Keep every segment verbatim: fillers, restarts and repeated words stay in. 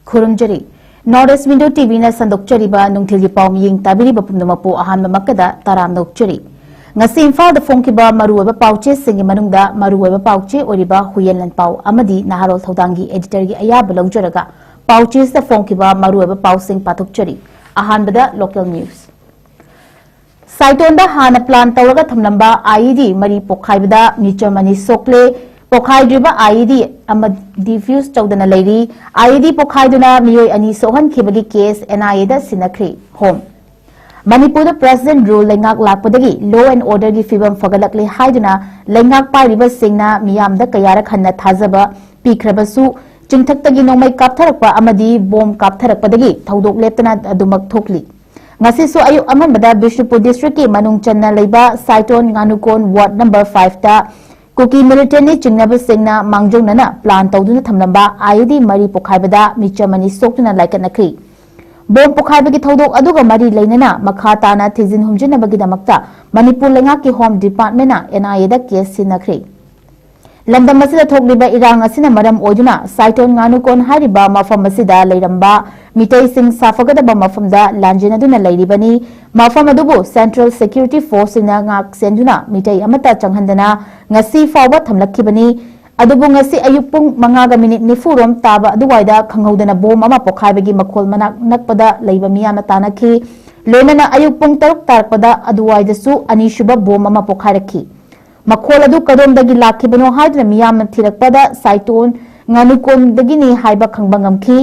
ꯈꯨꯔꯨꯝꯖꯔꯤ꯫ North East Window ꯇꯤꯚꯤꯅ ꯁꯟꯗꯣꯛꯆꯔꯤꯕ ꯅꯨꯡꯊꯤꯜꯒꯤ ꯄꯥꯎ ꯃꯤꯌꯦꯡ ꯇꯥꯕꯤꯔꯤꯕ ꯄꯨꯝꯅꯃꯛꯄꯨ ꯑꯍꯥꯟꯕꯃꯛꯇꯗ ꯇꯔꯥꯝꯅ ꯑꯣꯛꯆꯔꯤ꯫ ꯉꯁꯤ ꯏꯝꯐꯥꯜꯗ ꯐꯣꯡꯈꯤꯕ ꯃꯔꯨꯑꯣꯏꯕ ꯄꯥꯎꯆꯦꯁꯤꯡꯒꯤ ꯃꯅꯨꯡꯗ ꯃꯔꯨꯑꯣꯏꯕ ꯄꯥꯎꯆꯦ ꯑꯣꯏꯔꯤꯕ ꯍꯨꯌꯦꯟ ꯂꯟꯄꯥꯎ ꯑꯃꯗꯤ ꯅꯍꯥꯔꯣꯜ ꯊꯧꯗꯥꯡꯒꯤ ꯑꯦꯗꯤꯇꯔꯒꯤ ꯑꯌꯥꯕ ꯂꯧꯖꯔꯒ ꯄꯥꯎꯆꯦꯁꯤꯗ ꯐꯣꯡꯈꯤꯕ ꯃꯔꯨꯑꯣꯏꯕ ꯄꯥꯎꯁꯤꯡ ꯄꯥꯊꯣꯛꯆꯔꯤ꯫ ꯑꯍꯥꯟꯕꯗ local news꯫ ꯁꯥꯏꯇꯣꯟꯗ ꯍꯥꯟꯅ plan ꯇꯧꯔꯒ ꯊꯝꯂꯝꯕ IED ꯃꯔꯤ ꯄꯣꯈꯥꯏꯕꯗ ꯃꯤꯆꯝ ꯑꯅꯤ ꯁꯣꯛꯂꯦ꯫ ꯄꯣꯈꯥꯏꯗ꯭ꯔꯤꯕ IED ꯑꯃ defuse ꯇꯧꯗꯅ ꯂꯩꯔꯤ꯫ IED ꯄꯣꯈꯥꯏꯗꯨꯅ ꯃꯤꯑꯣꯏ ꯑꯅꯤ ꯁꯣꯛꯍꯟꯈꯤꯕꯒꯤ case NIAꯗ ꯁꯤꯟꯅꯈ꯭ꯔꯦ꯫ Home꯫ ꯃꯅꯤꯄꯨꯔꯗ President Rule ꯂꯩꯉꯥꯛ ꯂꯥꯛꯄꯗꯒꯤ law and orderꯒꯤ ꯐꯤꯕꯝ ꯐꯒꯠꯂꯛꯂꯦ ꯍꯥꯏꯗꯨꯅ ꯂꯩꯉꯥꯛ ꯄꯥꯏꯔꯤꯕꯁꯤꯡꯅ ꯃꯤꯌꯥꯝꯗ ꯀꯌꯥꯔꯛ ꯍꯟꯅ ꯊꯥꯖꯕ ꯄꯤꯈ꯭ꯔꯕꯁꯨ, ꯆꯤꯡꯊꯛꯇꯒꯤ ꯅꯣꯡꯃꯩ ꯀꯥꯞꯊꯔꯛꯄ ꯑꯃꯗꯤ bomb ꯀꯥꯞꯊꯔꯛꯄꯗꯒꯤ ꯊꯧꯗꯣꯛ ꯂꯦꯞꯇꯅ ꯑꯗꯨꯃꯛ ꯊꯣꯛꯂꯤ꯫ ꯉꯁꯤꯁꯨ ꯑꯌꯨꯛ ꯑꯉꯟꯕꯗ ꯕꯤꯁꯅꯨꯄꯨꯔ districtꯀꯤ ꯃꯅꯨꯡ ꯆꯟꯅ ꯂꯩꯕ ꯁꯥꯏꯇꯣꯟ ꯉꯥꯅꯨꯀꯣꯟ ward number fiveꯇ ꯀꯨꯀꯤ militantꯅ ꯆꯤꯡꯅꯕꯁꯤꯡꯅ ꯃꯥꯡꯖꯧꯅꯅ plan ꯇꯧꯗꯨꯅ ꯊꯝꯂꯝꯕ IED ꯃꯔꯤ ꯄꯣꯈꯥꯏꯕꯗ ꯃꯤꯆꯝ ꯑꯅꯤ ꯁꯣꯛꯇꯨꯅ ꯂꯥꯏꯀꯠꯅꯈ꯭ꯔꯤ꯫ Bomb ꯄꯣꯈꯥꯏꯕꯒꯤ ꯊꯧꯗꯣꯛ ꯑꯗꯨꯒ ꯃꯔꯤ ꯂꯩꯅꯅ ꯃꯈꯥ ꯇꯥꯅ ꯊꯤꯖꯤꯟ ꯍꯨꯝꯖꯤꯟꯅꯕꯒꯤꯗꯃꯛꯇ ꯃꯅꯤꯄꯨꯔ ꯂꯩꯉꯥꯛꯀꯤ Home Departmentꯅ NIAꯗ case ꯁꯤꯟꯅꯈ꯭ꯔꯦ꯫ ꯂꯝꯗꯝ ꯑꯁꯤꯗ ꯊꯣꯛꯂꯤꯕ ꯏꯔꯥꯡ ꯑꯁꯤꯅ ꯃꯔꯝ ꯑꯣꯏꯗꯨꯅ ꯁꯥꯏꯇꯣꯟ ꯉꯥꯅꯨꯀꯣꯟ ꯍꯥꯏꯔꯤꯕ ꯃꯐꯝ ꯑꯁꯤꯗ ꯂꯩꯔꯝꯕ ꯃꯤꯇꯩꯁꯤꯡ ꯁꯥꯐꯒꯗꯕ ꯃꯐꯝꯗ ꯂꯥꯟꯖꯦꯟꯅꯗꯨꯅ ꯂꯩꯔꯤꯕꯅꯤ꯫ ꯃꯐꯝ ꯑꯗꯨꯕꯨ Central Security Forceꯁꯤꯡꯅ ꯉꯥꯛ ꯁꯦꯟꯗꯨꯅ ꯃꯤꯇꯩ ꯑꯃꯠꯇ ꯆꯪꯍꯟꯗꯅ ꯉꯁꯤ ꯐꯥꯎꯕ ꯊꯝꯂꯛꯈꯤꯕꯅꯤ꯫ ꯑꯗꯨꯕꯨ ꯉꯁꯤ ꯑꯌꯨꯛ ꯄꯨꯡ ꯃꯉꯥꯒ minute ꯅꯤꯐꯨ ꯔꯣꯝ ꯇꯥꯕ ꯑꯗꯨꯋꯥꯏꯗ ꯈꯪꯍꯧꯗꯅ bomb ꯑꯃ ꯄꯣꯈꯥꯏꯕꯒꯤ ꯃꯈꯣꯜ ꯃꯅꯥꯛ ꯅꯛꯄꯗ ꯂꯩꯕ ꯃꯤꯌꯥꯝꯅ ꯇꯥꯅꯈꯤ꯫ ꯂꯣꯏꯅꯅ ꯑꯌꯨꯛ ꯄꯨꯡ ꯇꯔꯨꯛ ꯇꯥꯔꯛꯄꯗ ꯑꯗꯨꯋꯥꯏꯗꯁꯨ ꯑꯅꯤꯁꯨꯕ bomb ꯑꯃ ꯄꯣꯈꯥꯏꯔꯛꯈꯤ꯫ ꯃꯈꯣꯜ ꯑꯗꯨ ꯀꯗꯣꯝꯗꯒꯤ ꯂꯥꯛꯈꯤꯕꯅꯣ ꯍꯥꯏꯗꯨꯅ ꯃꯤꯌꯥꯝꯅ ꯊꯤꯔꯛꯄꯗ ꯁꯥꯏꯇꯣꯟ ꯉꯥꯅꯨꯀꯣꯟꯗꯒꯤꯅꯤ ꯍꯥꯏꯕ ꯈꯪꯕ ꯉꯝꯈꯤ꯫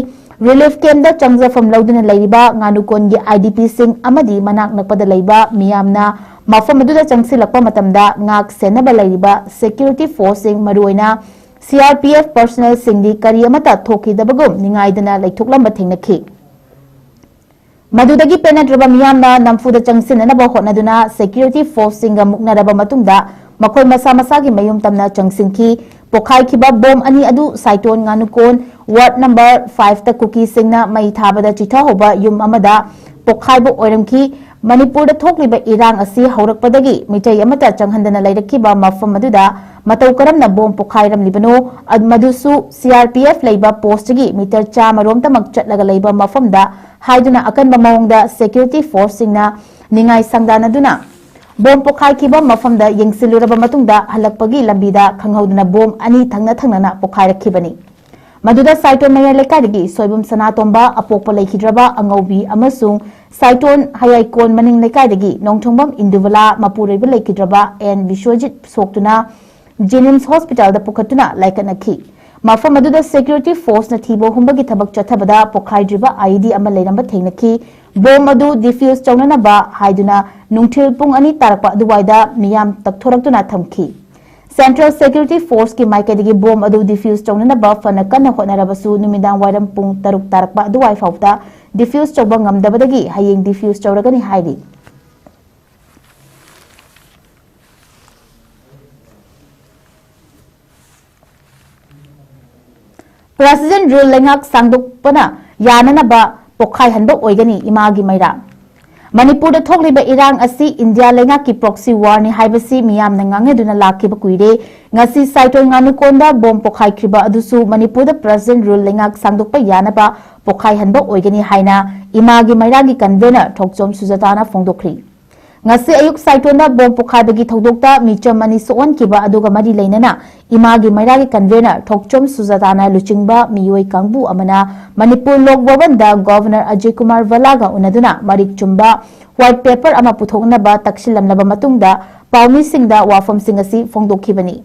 Relief campꯇ ꯆꯪꯖꯐꯝ ꯂꯧꯗꯨꯅ ꯂꯩꯔꯤꯕ ꯉꯥꯅꯨꯀꯣꯟꯒꯤ IDPꯁꯤꯡ ꯑꯃꯗꯤ ꯃꯅꯥꯛ ꯅꯛꯄꯗ ꯂꯩꯕ ꯃꯤꯌꯥꯝꯅ ꯃꯐꯝ ꯑꯗꯨꯗ ꯆꯪꯁꯤꯜꯂꯛꯄ ꯃꯇꯝꯗ ꯉꯥꯛ ꯁꯦꯟꯅꯕ ꯂꯩꯔꯤꯕ Security Forceꯁꯤꯡ, ꯃꯔꯨꯑꯣꯏꯅ CRPF personnelꯁꯤꯡꯗꯤ ꯀꯔꯤ ꯑꯃꯠꯇ ꯊꯣꯛꯈꯤꯗꯕꯒꯨꯝ ꯅꯤꯡꯉꯥꯏꯗꯅ ꯂꯩꯊꯣꯛꯂꯝꯕ ꯊꯦꯡꯅꯈꯤ꯫ ꯃꯗꯨꯗꯒꯤ ꯄꯦꯟꯅꯗ꯭ꯔꯕ ꯃꯤꯌꯥꯝꯅ ꯅꯝꯐꯨꯗ ꯆꯪꯁꯤꯟꯅꯅꯕ ꯍꯣꯠꯅꯗꯨꯅ Security Forceꯁꯤꯡꯒ ꯃꯨꯛꯅꯔꯕ ꯃꯇꯨꯡꯗ ꯃꯈꯣꯏ ꯃꯁꯥ ꯃꯁꯥꯒꯤ ꯃꯌꯨꯝ ꯇꯝꯅ ꯆꯪꯁꯤꯟꯈꯤ꯫ ꯄꯣꯈꯥꯏꯈꯤꯕ bomb ꯑꯅꯤ ꯑꯗꯨ ꯁꯥꯏꯇꯣꯟ ꯉꯥꯅꯨꯀꯣꯟ ward number fiveꯇ ꯀꯨꯀꯤꯁꯤꯡꯅ ꯃꯩ ꯊꯥꯕꯗ ꯆꯤꯊꯍꯧꯕ ꯌꯨꯝ ꯑꯃꯗ ꯄꯣꯈꯥꯏꯕ ꯑꯣꯏꯔꯝꯈꯤ꯫ ꯃꯅꯤꯄꯨꯔꯗ ꯊꯣꯛꯂꯤꯕ ꯏꯔꯥꯡ ꯑꯁꯤ ꯍꯧꯔꯛꯄꯗꯒꯤ ꯃꯤꯇꯩ ꯑꯃꯠꯇ ꯆꯪꯍꯟꯗꯅ ꯂꯩꯔꯛꯈꯤꯕ ꯃꯐꯝ ꯑꯗꯨꯗ ꯃꯇꯧ ꯀꯔꯝꯅ ꯕꯣꯝ ꯄꯣꯈꯥꯏꯔꯝꯂꯤꯕꯅꯣ, ꯑ-, ꯃꯗꯨꯁꯨ C R P F ꯂꯩꯕ ꯄꯣꯁꯇꯒꯤ ꯃꯤꯇꯔ ꯆꯥꯝꯃ ꯔꯣꯝꯇꯃꯛ ꯆꯠꯂꯒ ꯂꯩꯕ ꯃꯐꯝꯗ ꯍꯥꯏꯗꯨꯅ ꯑꯀꯟꯕ ꯃꯑꯣꯡꯗ ꯁꯦꯀ꯭ꯌꯨꯔꯤꯇꯤ ꯐꯣꯔꯁꯁꯤꯡꯅ ꯅꯤꯡꯉꯥꯏ ꯁꯪꯗꯥꯅꯗꯨꯅ ꯕꯣꯝ ꯄꯣꯈꯥꯏꯈꯤꯕ ꯃꯐꯝꯗ ꯌꯦꯡꯁꯤꯜꯂꯨꯔꯕ ꯃꯇꯨꯡꯗ ꯍꯜꯂꯛꯄꯒꯤ ꯂꯝꯕꯤꯗ ꯈꯪꯍꯧꯗꯅ ꯕꯣꯝ ꯑꯅꯤ ꯊꯪꯅ ꯊꯪꯅꯅ ꯄꯣꯈꯥꯏꯔꯛꯈꯤꯕꯅꯤ꯫ ꯃꯗꯨꯗ ꯁꯥꯏꯇꯣꯟ ꯃꯌꯥꯏ ꯂꯩꯀꯥꯏꯗꯒꯤ ꯁꯣꯏꯕꯝ ꯁꯅꯥꯇꯣꯝꯕ, ꯑꯄꯣꯛꯄ ꯂꯩꯈꯤꯗ꯭ꯔꯕ ꯑꯉꯧꯕꯤ ꯑꯃꯁꯨꯡ ꯁꯥꯏꯇꯣꯟ ꯍꯌꯥꯏꯀꯣꯟ ꯃꯅꯤꯡ ꯂꯩꯀꯥꯏꯗꯒꯤ ꯅꯣꯡꯊꯣꯡꯕꯝ ꯏꯟꯗꯨꯕꯂꯥ, ꯃꯄꯨꯔꯣꯏꯕ ꯂꯩꯈꯤꯗ꯭ꯔꯕ ꯑꯦꯟ ꯕꯤꯁ꯭ꯋꯖꯤꯠ ꯁꯣꯛꯇꯨꯅ ꯖꯦꯅꯤꯝꯁ ꯍꯣꯁꯄꯤꯇꯥꯜꯗ ꯄꯨꯈꯠꯇꯨꯅ ꯂꯥꯏꯀꯠꯅꯈꯤ꯫ ꯃꯐꯝ ꯑꯗꯨꯗ ꯁꯦꯀ꯭ꯌꯨꯔꯤꯇꯤ ꯐꯣꯔꯁꯅ ꯊꯤꯕ ꯍꯨꯝꯕꯒꯤ ꯊꯕꯛ ꯆꯠꯊꯕꯗ ꯄꯣꯈꯥꯏꯗ꯭ꯔꯤꯕ I E D ꯑꯃ ꯂꯩꯔꯝꯕ ꯊꯦꯡꯅꯈꯤ꯫ ꯕꯣꯝ ꯑꯗꯨ ꯗꯤꯐ꯭ꯌꯨꯁ ꯇꯧꯅꯅꯕ ꯍꯥꯏꯗꯨꯅ ꯅꯨꯡꯊꯤꯜ ꯄꯨꯡ ꯑꯅꯤ ꯇꯥꯔꯛꯄ ꯑꯗꯨꯋꯥꯏꯗ ꯃꯤꯌꯥꯝ ꯇꯛꯊꯣꯔꯛꯇꯨꯅ ꯊꯝꯈꯤ꯫ ꯁꯦꯟꯇ꯭ꯔꯦꯜ ꯁꯦꯀ꯭ꯌꯨꯔꯤꯇꯤ ꯐꯣꯔꯁꯀꯤ ꯃꯥꯏꯀꯩꯗꯒꯤ ꯕꯣꯝ ꯑꯗꯨ ꯗꯤꯐ꯭ꯌꯨꯁ ꯇꯧꯅꯅꯕ ꯐꯅ ꯀꯟꯅ ꯍꯣꯠꯅꯔꯕꯁꯨ ꯅꯨꯃꯤꯗꯥꯡ ꯋꯥꯏꯔꯝ ꯄꯨꯡ ꯇꯔꯨꯛ ꯇꯥꯔꯛꯄ ꯑꯗꯨꯋꯥꯏ ꯐꯥꯎꯕꯗ ꯗꯤꯐ꯭ꯌꯨꯁ ꯇꯧꯕ ꯉꯝꯗꯕꯗꯒꯤ ꯍꯌꯦꯡ ꯗꯤꯐ꯭ꯌꯨꯁ ꯇꯧꯔꯒꯅꯤ ꯍꯥꯏꯔꯤ꯫ President Rule ꯂꯩꯉꯥꯛ ꯁꯥꯡꯗꯣꯛꯄꯅ ꯌꯥꯅꯅꯕ ꯄꯣꯈꯥꯏꯍꯟꯕ ꯑꯣꯏꯒꯅꯤ ꯏꯃꯥꯒꯤ ꯃꯩꯔꯥ꯫ ꯃꯅꯤꯄꯨꯔꯗ ꯊꯣꯛꯂꯤꯕ ꯏꯔꯥꯡ ꯑꯁꯤ ꯏꯟꯗꯤꯌꯥ ꯂꯩꯉꯥꯛꯀꯤ proxy war ꯅꯤ ꯍꯥꯏꯕꯁꯤ ꯃꯤꯌꯥꯝꯅ ꯉꯥꯡꯅꯗꯨꯅ ꯂꯥꯛꯈꯤꯕ ꯀꯨꯏꯔꯦ꯫ ꯉꯁꯤ ꯁꯥꯏꯇꯣꯟ ꯉꯥꯅꯨꯀꯣꯟꯗ ꯕꯣꯝ ꯄꯣꯈꯥꯏꯈ꯭ꯔꯤꯕ ꯑꯗꯨꯁꯨ ꯃꯅꯤꯄꯨꯔꯗ President Rule ꯂꯩꯉꯥꯛ ꯁꯥꯡꯗꯣꯛꯄ ꯌꯥꯅꯕ ꯄꯣꯈꯥꯏꯍꯟꯕ ꯑꯣꯏꯒꯅꯤ ꯍꯥꯏꯅ ꯏꯃꯥꯒꯤ ꯃꯩꯔꯥꯒꯤ convener ꯊꯣꯛꯆꯣꯝ ꯁꯨꯖꯥꯇꯥꯅ ꯐꯣꯡꯗꯣꯛꯈ꯭ꯔꯤ꯫ ꯉꯁꯤ ꯑꯌꯨꯛ ꯁꯥꯏꯇꯣꯟꯗ ꯕꯣꯝ ꯄꯣꯈꯥꯏꯕꯒꯤ ꯊꯧꯗꯣꯛꯇ ꯃꯤꯆꯝ ꯑꯅꯤ ꯁꯣꯛꯍꯟꯈꯤꯕ ꯑꯗꯨꯒ ꯃꯔꯤ ꯂꯩꯅꯅ ꯏꯃꯥꯒꯤ ꯃꯩꯔꯥꯒꯤ convener ꯊꯣꯛꯆꯣꯝ ꯁꯨꯖꯥꯇꯥꯅ ꯂꯨꯆꯤꯡꯕ ꯃꯤꯑꯣꯏ ꯀꯥꯡꯕꯨ ꯑꯃꯅ ꯃꯅꯤꯄꯨꯔ ꯂꯣꯛ ꯚꯕꯟꯗ Governor ꯑꯖꯌ ꯀꯨꯃꯥꯔ ꯚꯜꯂꯥꯒ ꯎꯅꯗꯨꯅ ꯃꯔꯤꯛ ꯆꯨꯝꯕ white paper ꯑꯃ ꯄꯨꯊꯣꯛꯅꯕ ꯇꯛꯁꯤꯜꯂꯝꯂꯕ ꯃꯇꯨꯡꯗ ꯄꯥꯎꯃꯤꯁꯤꯡꯗ ꯋꯥꯐꯝꯁꯤꯡ ꯑꯁꯤ ꯐꯣꯡꯗꯣꯛꯈꯤꯕꯅꯤ꯫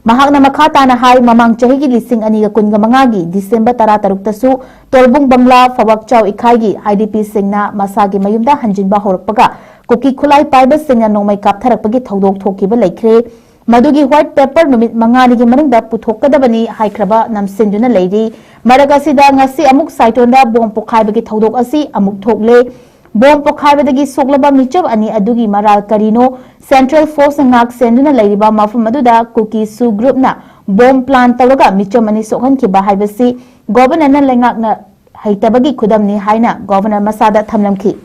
ꯃꯍꯥꯛꯅ ꯃꯈꯥ ꯇꯥꯅ ꯍꯥꯏ, ꯃꯃꯥꯡ ꯆꯍꯤꯒꯤ ꯂꯤꯁꯤꯡ ꯑꯅꯤꯒ ꯀꯨꯟꯒ ꯃꯉꯥꯒꯤ ꯗꯤꯁꯦꯝꯕꯔ ꯇꯔꯥꯇꯔꯨꯛꯇꯁꯨ ꯇꯣꯜꯕꯨꯡ ꯕꯪꯂꯥ ꯐꯋꯥꯛꯆꯥꯎ ꯏꯈꯥꯏꯒꯤ IDP ꯁꯤꯡꯅ ꯃꯁꯥꯒꯤ ꯃꯌꯨꯝꯗ ꯍꯟꯖꯤꯟꯕ ꯍꯧꯔꯛꯄꯒ ꯀꯨꯀꯤ ꯈꯨꯠꯂꯥꯏ ꯄꯥꯏꯕꯁꯤꯡꯅ ꯅꯣꯡꯃꯩ ꯀꯥꯞꯊꯔꯛꯄꯒꯤ ꯊꯧꯗꯣꯛ ꯊꯣꯛꯈꯤꯕ ꯂꯩꯈ꯭ꯔꯦ꯫ ꯃꯗꯨꯒꯤ white paper ꯅꯨꯃꯤꯠ ꯃꯉꯥꯅꯤꯒꯤ ꯃꯅꯨꯡꯗ ꯄꯨꯊꯣꯛꯀꯗꯕꯅꯤ ꯍꯥꯏꯈ꯭ꯔꯕ ꯅꯝꯁꯤꯟꯗꯨꯅ ꯂꯩꯔꯤ꯫ ꯃꯔꯛ ꯑꯁꯤꯗ ꯉꯁꯤ ꯑꯃꯨꯛ ꯁꯥꯏꯇꯣꯟꯗ ꯕꯣꯝ ꯄꯣꯈꯥꯏꯕꯒꯤ ꯊꯧꯗꯣꯛ ꯑꯁꯤ ꯑꯃꯨꯛ ꯊꯣꯛꯂꯦ꯫ ꯕꯣꯝ ꯄꯣꯈꯥꯏꯕꯗꯒꯤ ꯁꯣꯛꯂꯕ ꯃꯤꯆꯝ ꯑꯅꯤ ꯑꯗꯨꯒꯤ ꯃꯔꯥꯜ ꯀꯔꯤꯅꯣ? ꯁꯦꯟꯇ꯭ꯔꯦꯜ ꯐꯣꯔꯁꯅ ꯉꯥꯛ ꯁꯦꯟꯗꯨꯅ ꯂꯩꯔꯤꯕ ꯃꯐꯝ ꯑꯗꯨꯗ ꯀꯨꯀꯤ ꯁꯨ ꯒ꯭ꯔꯨꯞꯅ ꯕꯣꯝ ꯄ꯭ꯂꯥꯟ ꯇꯧꯔꯒ ꯃꯤꯆꯝ ꯑꯅꯤ ꯁꯣꯛꯍꯟꯈꯤꯕ ꯍꯥꯏꯕꯁꯤ ꯒꯣꯚꯔꯅꯔꯅ ꯂꯩꯉꯥꯛꯅ ꯍꯩꯇꯕꯒꯤ ꯈꯨꯗꯝꯅꯤ ꯍꯥꯏꯅ ꯒꯣꯚꯔꯅꯔ ꯃꯁꯥꯗ ꯊꯝꯂꯝꯈꯤ꯫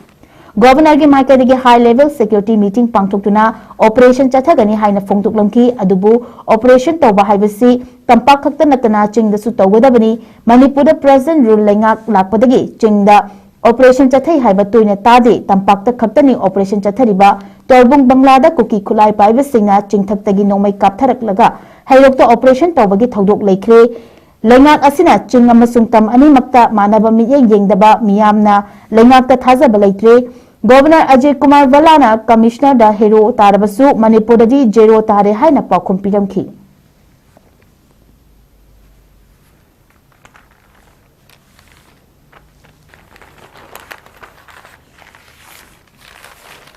ꯒꯣꯚꯔꯅꯔꯒꯤ ꯃꯥꯏꯀꯩꯗꯒꯤ ꯍꯥꯏ ꯂꯦꯚꯦꯜ ꯁꯦꯀ꯭ꯌꯨꯔꯤꯇꯤ ꯃꯤꯇꯤꯡ ꯄꯥꯡꯊꯣꯛꯇꯨꯅ ꯑꯣꯄꯔꯦꯁꯟ ꯆꯠꯊꯒꯅꯤ ꯍꯥꯏꯅ ꯐꯣꯡꯗꯣꯛꯂꯝꯈꯤ꯫ ꯑꯗꯨꯕꯨ ꯑꯣꯄꯔꯦꯁꯟ ꯇꯧꯕ ꯍꯥꯏꯕꯁꯤ ꯇꯝꯄꯥꯛ ꯈꯛꯇ ꯅꯠꯇꯅ ꯆꯤꯡꯗꯁꯨ ꯇꯧꯒꯗꯕꯅꯤ꯫ ꯃꯅꯤꯄꯨꯔꯗ ꯄ꯭ꯔꯖꯦꯟ ꯔꯨꯜ ꯂꯩꯉꯥꯛ ꯂꯥꯛꯄꯗꯒꯤ ꯆꯤꯡꯗ ꯑꯣꯄꯔꯦꯁꯟ ꯆꯠꯊꯩ ꯍꯥꯏꯕ ꯇꯣꯏꯅ ꯇꯥꯗꯦ꯫ ꯇꯝꯄꯥꯛꯇ ꯈꯛꯇꯅꯤ ꯑꯣꯄꯔꯦꯁꯟ ꯆꯠꯊꯔꯤꯕ꯫ ꯇꯣꯔꯕꯨꯡ ꯕꯪꯂꯥꯗ ꯀꯨꯀꯤ ꯈꯨꯠꯂꯥꯏ ꯄꯥꯏꯕꯁꯤꯡꯅ ꯆꯤꯡꯊꯛꯇꯒꯤ ꯅꯣꯡꯃꯩ ꯀꯥꯞꯊꯔꯛꯂꯒ ꯍꯩꯔꯣꯛꯇ ꯑꯣꯄꯔꯦꯁꯟ ꯇꯧꯕꯒꯤ ꯊꯧꯗꯣꯛ ꯂꯩꯈ꯭ꯔꯦ꯫ ꯂꯩꯉꯥꯛ ꯑꯁꯤꯅ ꯆꯤꯡ ꯑꯃꯁꯨꯡ ꯇꯝ ꯑꯅꯤꯃꯛꯇ ꯃꯥꯟꯅꯕ ꯃꯤꯠꯌꯦꯡ ꯌꯦꯡꯗꯕ ꯃꯤꯌꯥꯝꯅ ꯂꯩꯉꯥꯛꯇ ꯊꯥꯖꯕ ꯂꯩꯇ꯭ꯔꯦ꯫ ꯒꯣꯚꯔꯅꯔ ꯑꯖꯌ ꯀꯨꯃꯥꯔ ꯚꯜꯂꯥꯅ ꯀꯃꯤꯁꯅꯔꯗ ꯍꯦꯔꯣ ꯇꯥꯔꯕꯁꯨ ꯃꯅꯤꯄꯨꯔꯗꯗꯤ ꯖꯦꯔꯣ ꯇꯥꯔꯦ ꯍꯥꯏꯅ ꯄꯥꯎꯈꯨꯝ ꯄꯤꯔꯝꯈꯤ꯫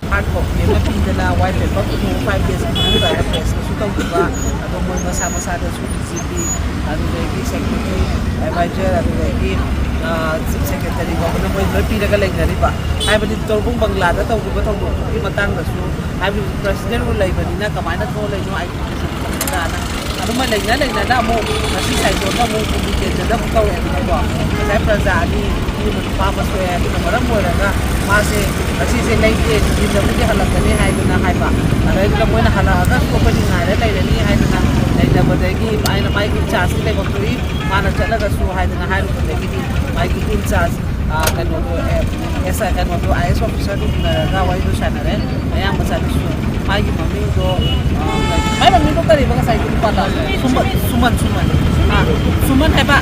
ꯍꯥꯔꯗ ꯀꯣꯄꯤ ꯑꯃ ꯄꯤꯗꯅ ꯋꯥꯏꯠ ꯄꯦꯄꯔ ꯄꯨꯊꯣꯛꯑ ꯐꯥꯏꯚ ꯗꯦꯖ ꯃꯅꯨꯡꯗ ꯄ꯭ꯔꯦꯁꯇꯁꯨ ꯇꯧꯈꯤꯕ꯫ ꯑꯗꯣ ꯃꯣꯏ ꯃꯁꯥ ꯃꯁꯥꯗꯁꯨ ꯗꯤ ꯖꯤ ꯄꯤ, ꯑꯗꯨꯗꯒꯤ ꯁꯦꯀ꯭ꯔꯦꯇꯔꯤ, ꯑꯦꯗꯚꯥꯏꯖꯔ, ꯑꯗꯨꯗꯒꯤ ꯆꯤꯐ ꯁꯦꯀ꯭ꯔꯦꯇꯔꯤ ꯐꯥꯎꯕꯅ ꯃꯣꯏ ꯂꯣꯏ ꯄꯤꯔꯒ ꯂꯩꯅꯔꯤꯕ꯫ ꯍꯥꯏꯕꯗꯤ ꯇꯣꯔꯕꯨꯡ ꯕꯪꯂꯥꯗ ꯇꯧꯈꯤꯕ ꯊꯧꯗꯣꯛꯇꯨꯒꯤ ꯃꯇꯥꯡꯗꯁꯨ ꯍꯥꯏꯕꯗꯤ ꯄ꯭ꯔꯁꯤꯗꯦꯟ ꯔꯨꯜ ꯂꯩꯕꯅꯤꯅ ꯀꯃꯥꯏꯅ ꯊꯣꯛꯂꯛꯏꯅꯣ ꯑꯥꯏ ꯇꯤ ꯀꯦꯁ ꯇꯧꯕꯗꯅ ꯑꯗꯨꯃ ꯂꯩꯅ ꯂꯩꯅꯅ ꯑꯃꯨꯛ ꯉꯁꯤ ꯁꯥꯏꯗꯣꯟꯗ ꯑꯃꯨꯛ ꯄꯨꯕꯤꯀꯦꯟꯗ꯭ꯔꯗ ꯑꯃꯨꯛ ꯇꯧꯔꯦꯕꯀꯣ꯫ ꯉꯁꯥꯏ ꯄ꯭ꯔꯖꯥ ꯑꯅꯤ, ꯅꯨꯄꯤ ꯑꯃ ꯅꯨꯄꯥ ꯑꯃ ꯁꯣꯛꯑꯦ꯫ ꯑꯗꯨꯅ ꯃꯔꯝ ꯑꯣꯏꯔꯒ ꯃꯥꯁꯦ ꯉꯁꯤꯁꯦ ꯂꯩꯇꯦ, ꯅꯨꯡꯊꯤꯟꯗꯕꯨꯗꯤ ꯍꯜꯂꯛꯀꯅꯤ ꯍꯥꯏꯗꯅ ꯍꯥꯏꯕ꯫ ꯑꯗꯩꯗꯨꯗ ꯃꯣꯏꯅ ꯍꯜꯂꯛꯑꯒꯁꯨ ꯑꯩꯈꯣꯏꯗꯤ ꯉꯥꯏꯔ ꯂꯩꯔꯅꯤ ꯍꯥꯏꯗꯅ ꯂꯩꯅꯕꯗꯒꯤ ꯑꯩꯅ ꯃꯥꯒꯤ ꯏꯟꯆꯥꯔꯖꯇꯤ ꯂꯩꯐꯝ ꯊꯣꯛꯏ, ꯃꯥꯅ ꯆꯠꯂꯒꯁꯨ ꯍꯥꯏꯗꯅ ꯍꯥꯏꯔꯨꯕꯗꯒꯤꯗꯤ ꯃꯥꯒꯤ ꯏꯟꯆꯥꯔꯖ, ꯑꯥ, ꯀꯩꯅꯣꯗꯣ, ꯑꯦ, ꯑꯦꯁ ꯑꯥꯏ ꯀꯩꯅꯣꯗꯣ, ꯑꯥꯏ ꯑꯦꯁ ꯑꯣꯐꯤꯁꯔꯗꯨ ꯎꯅꯔꯒ ꯋꯥꯔꯤꯗꯣ ꯁꯥꯟꯅꯔꯦ꯫ ꯃꯌꯥꯝꯕ ꯆꯠꯂꯁꯨ ꯃꯥꯒꯤ ꯃꯃꯤꯡꯗꯣ, ꯑ, ꯃꯥꯏ ꯃꯃꯤꯡꯗꯣ ꯀꯔꯤꯕ ꯉꯁꯥꯏꯒꯤ ꯅꯨꯄꯥꯗꯣ? ꯁꯨꯃꯟ, ꯁꯨꯃꯟ, ꯁꯨꯃꯟ꯫ ꯑ, ꯁꯨꯃꯟ ꯍꯥꯏꯕ꯫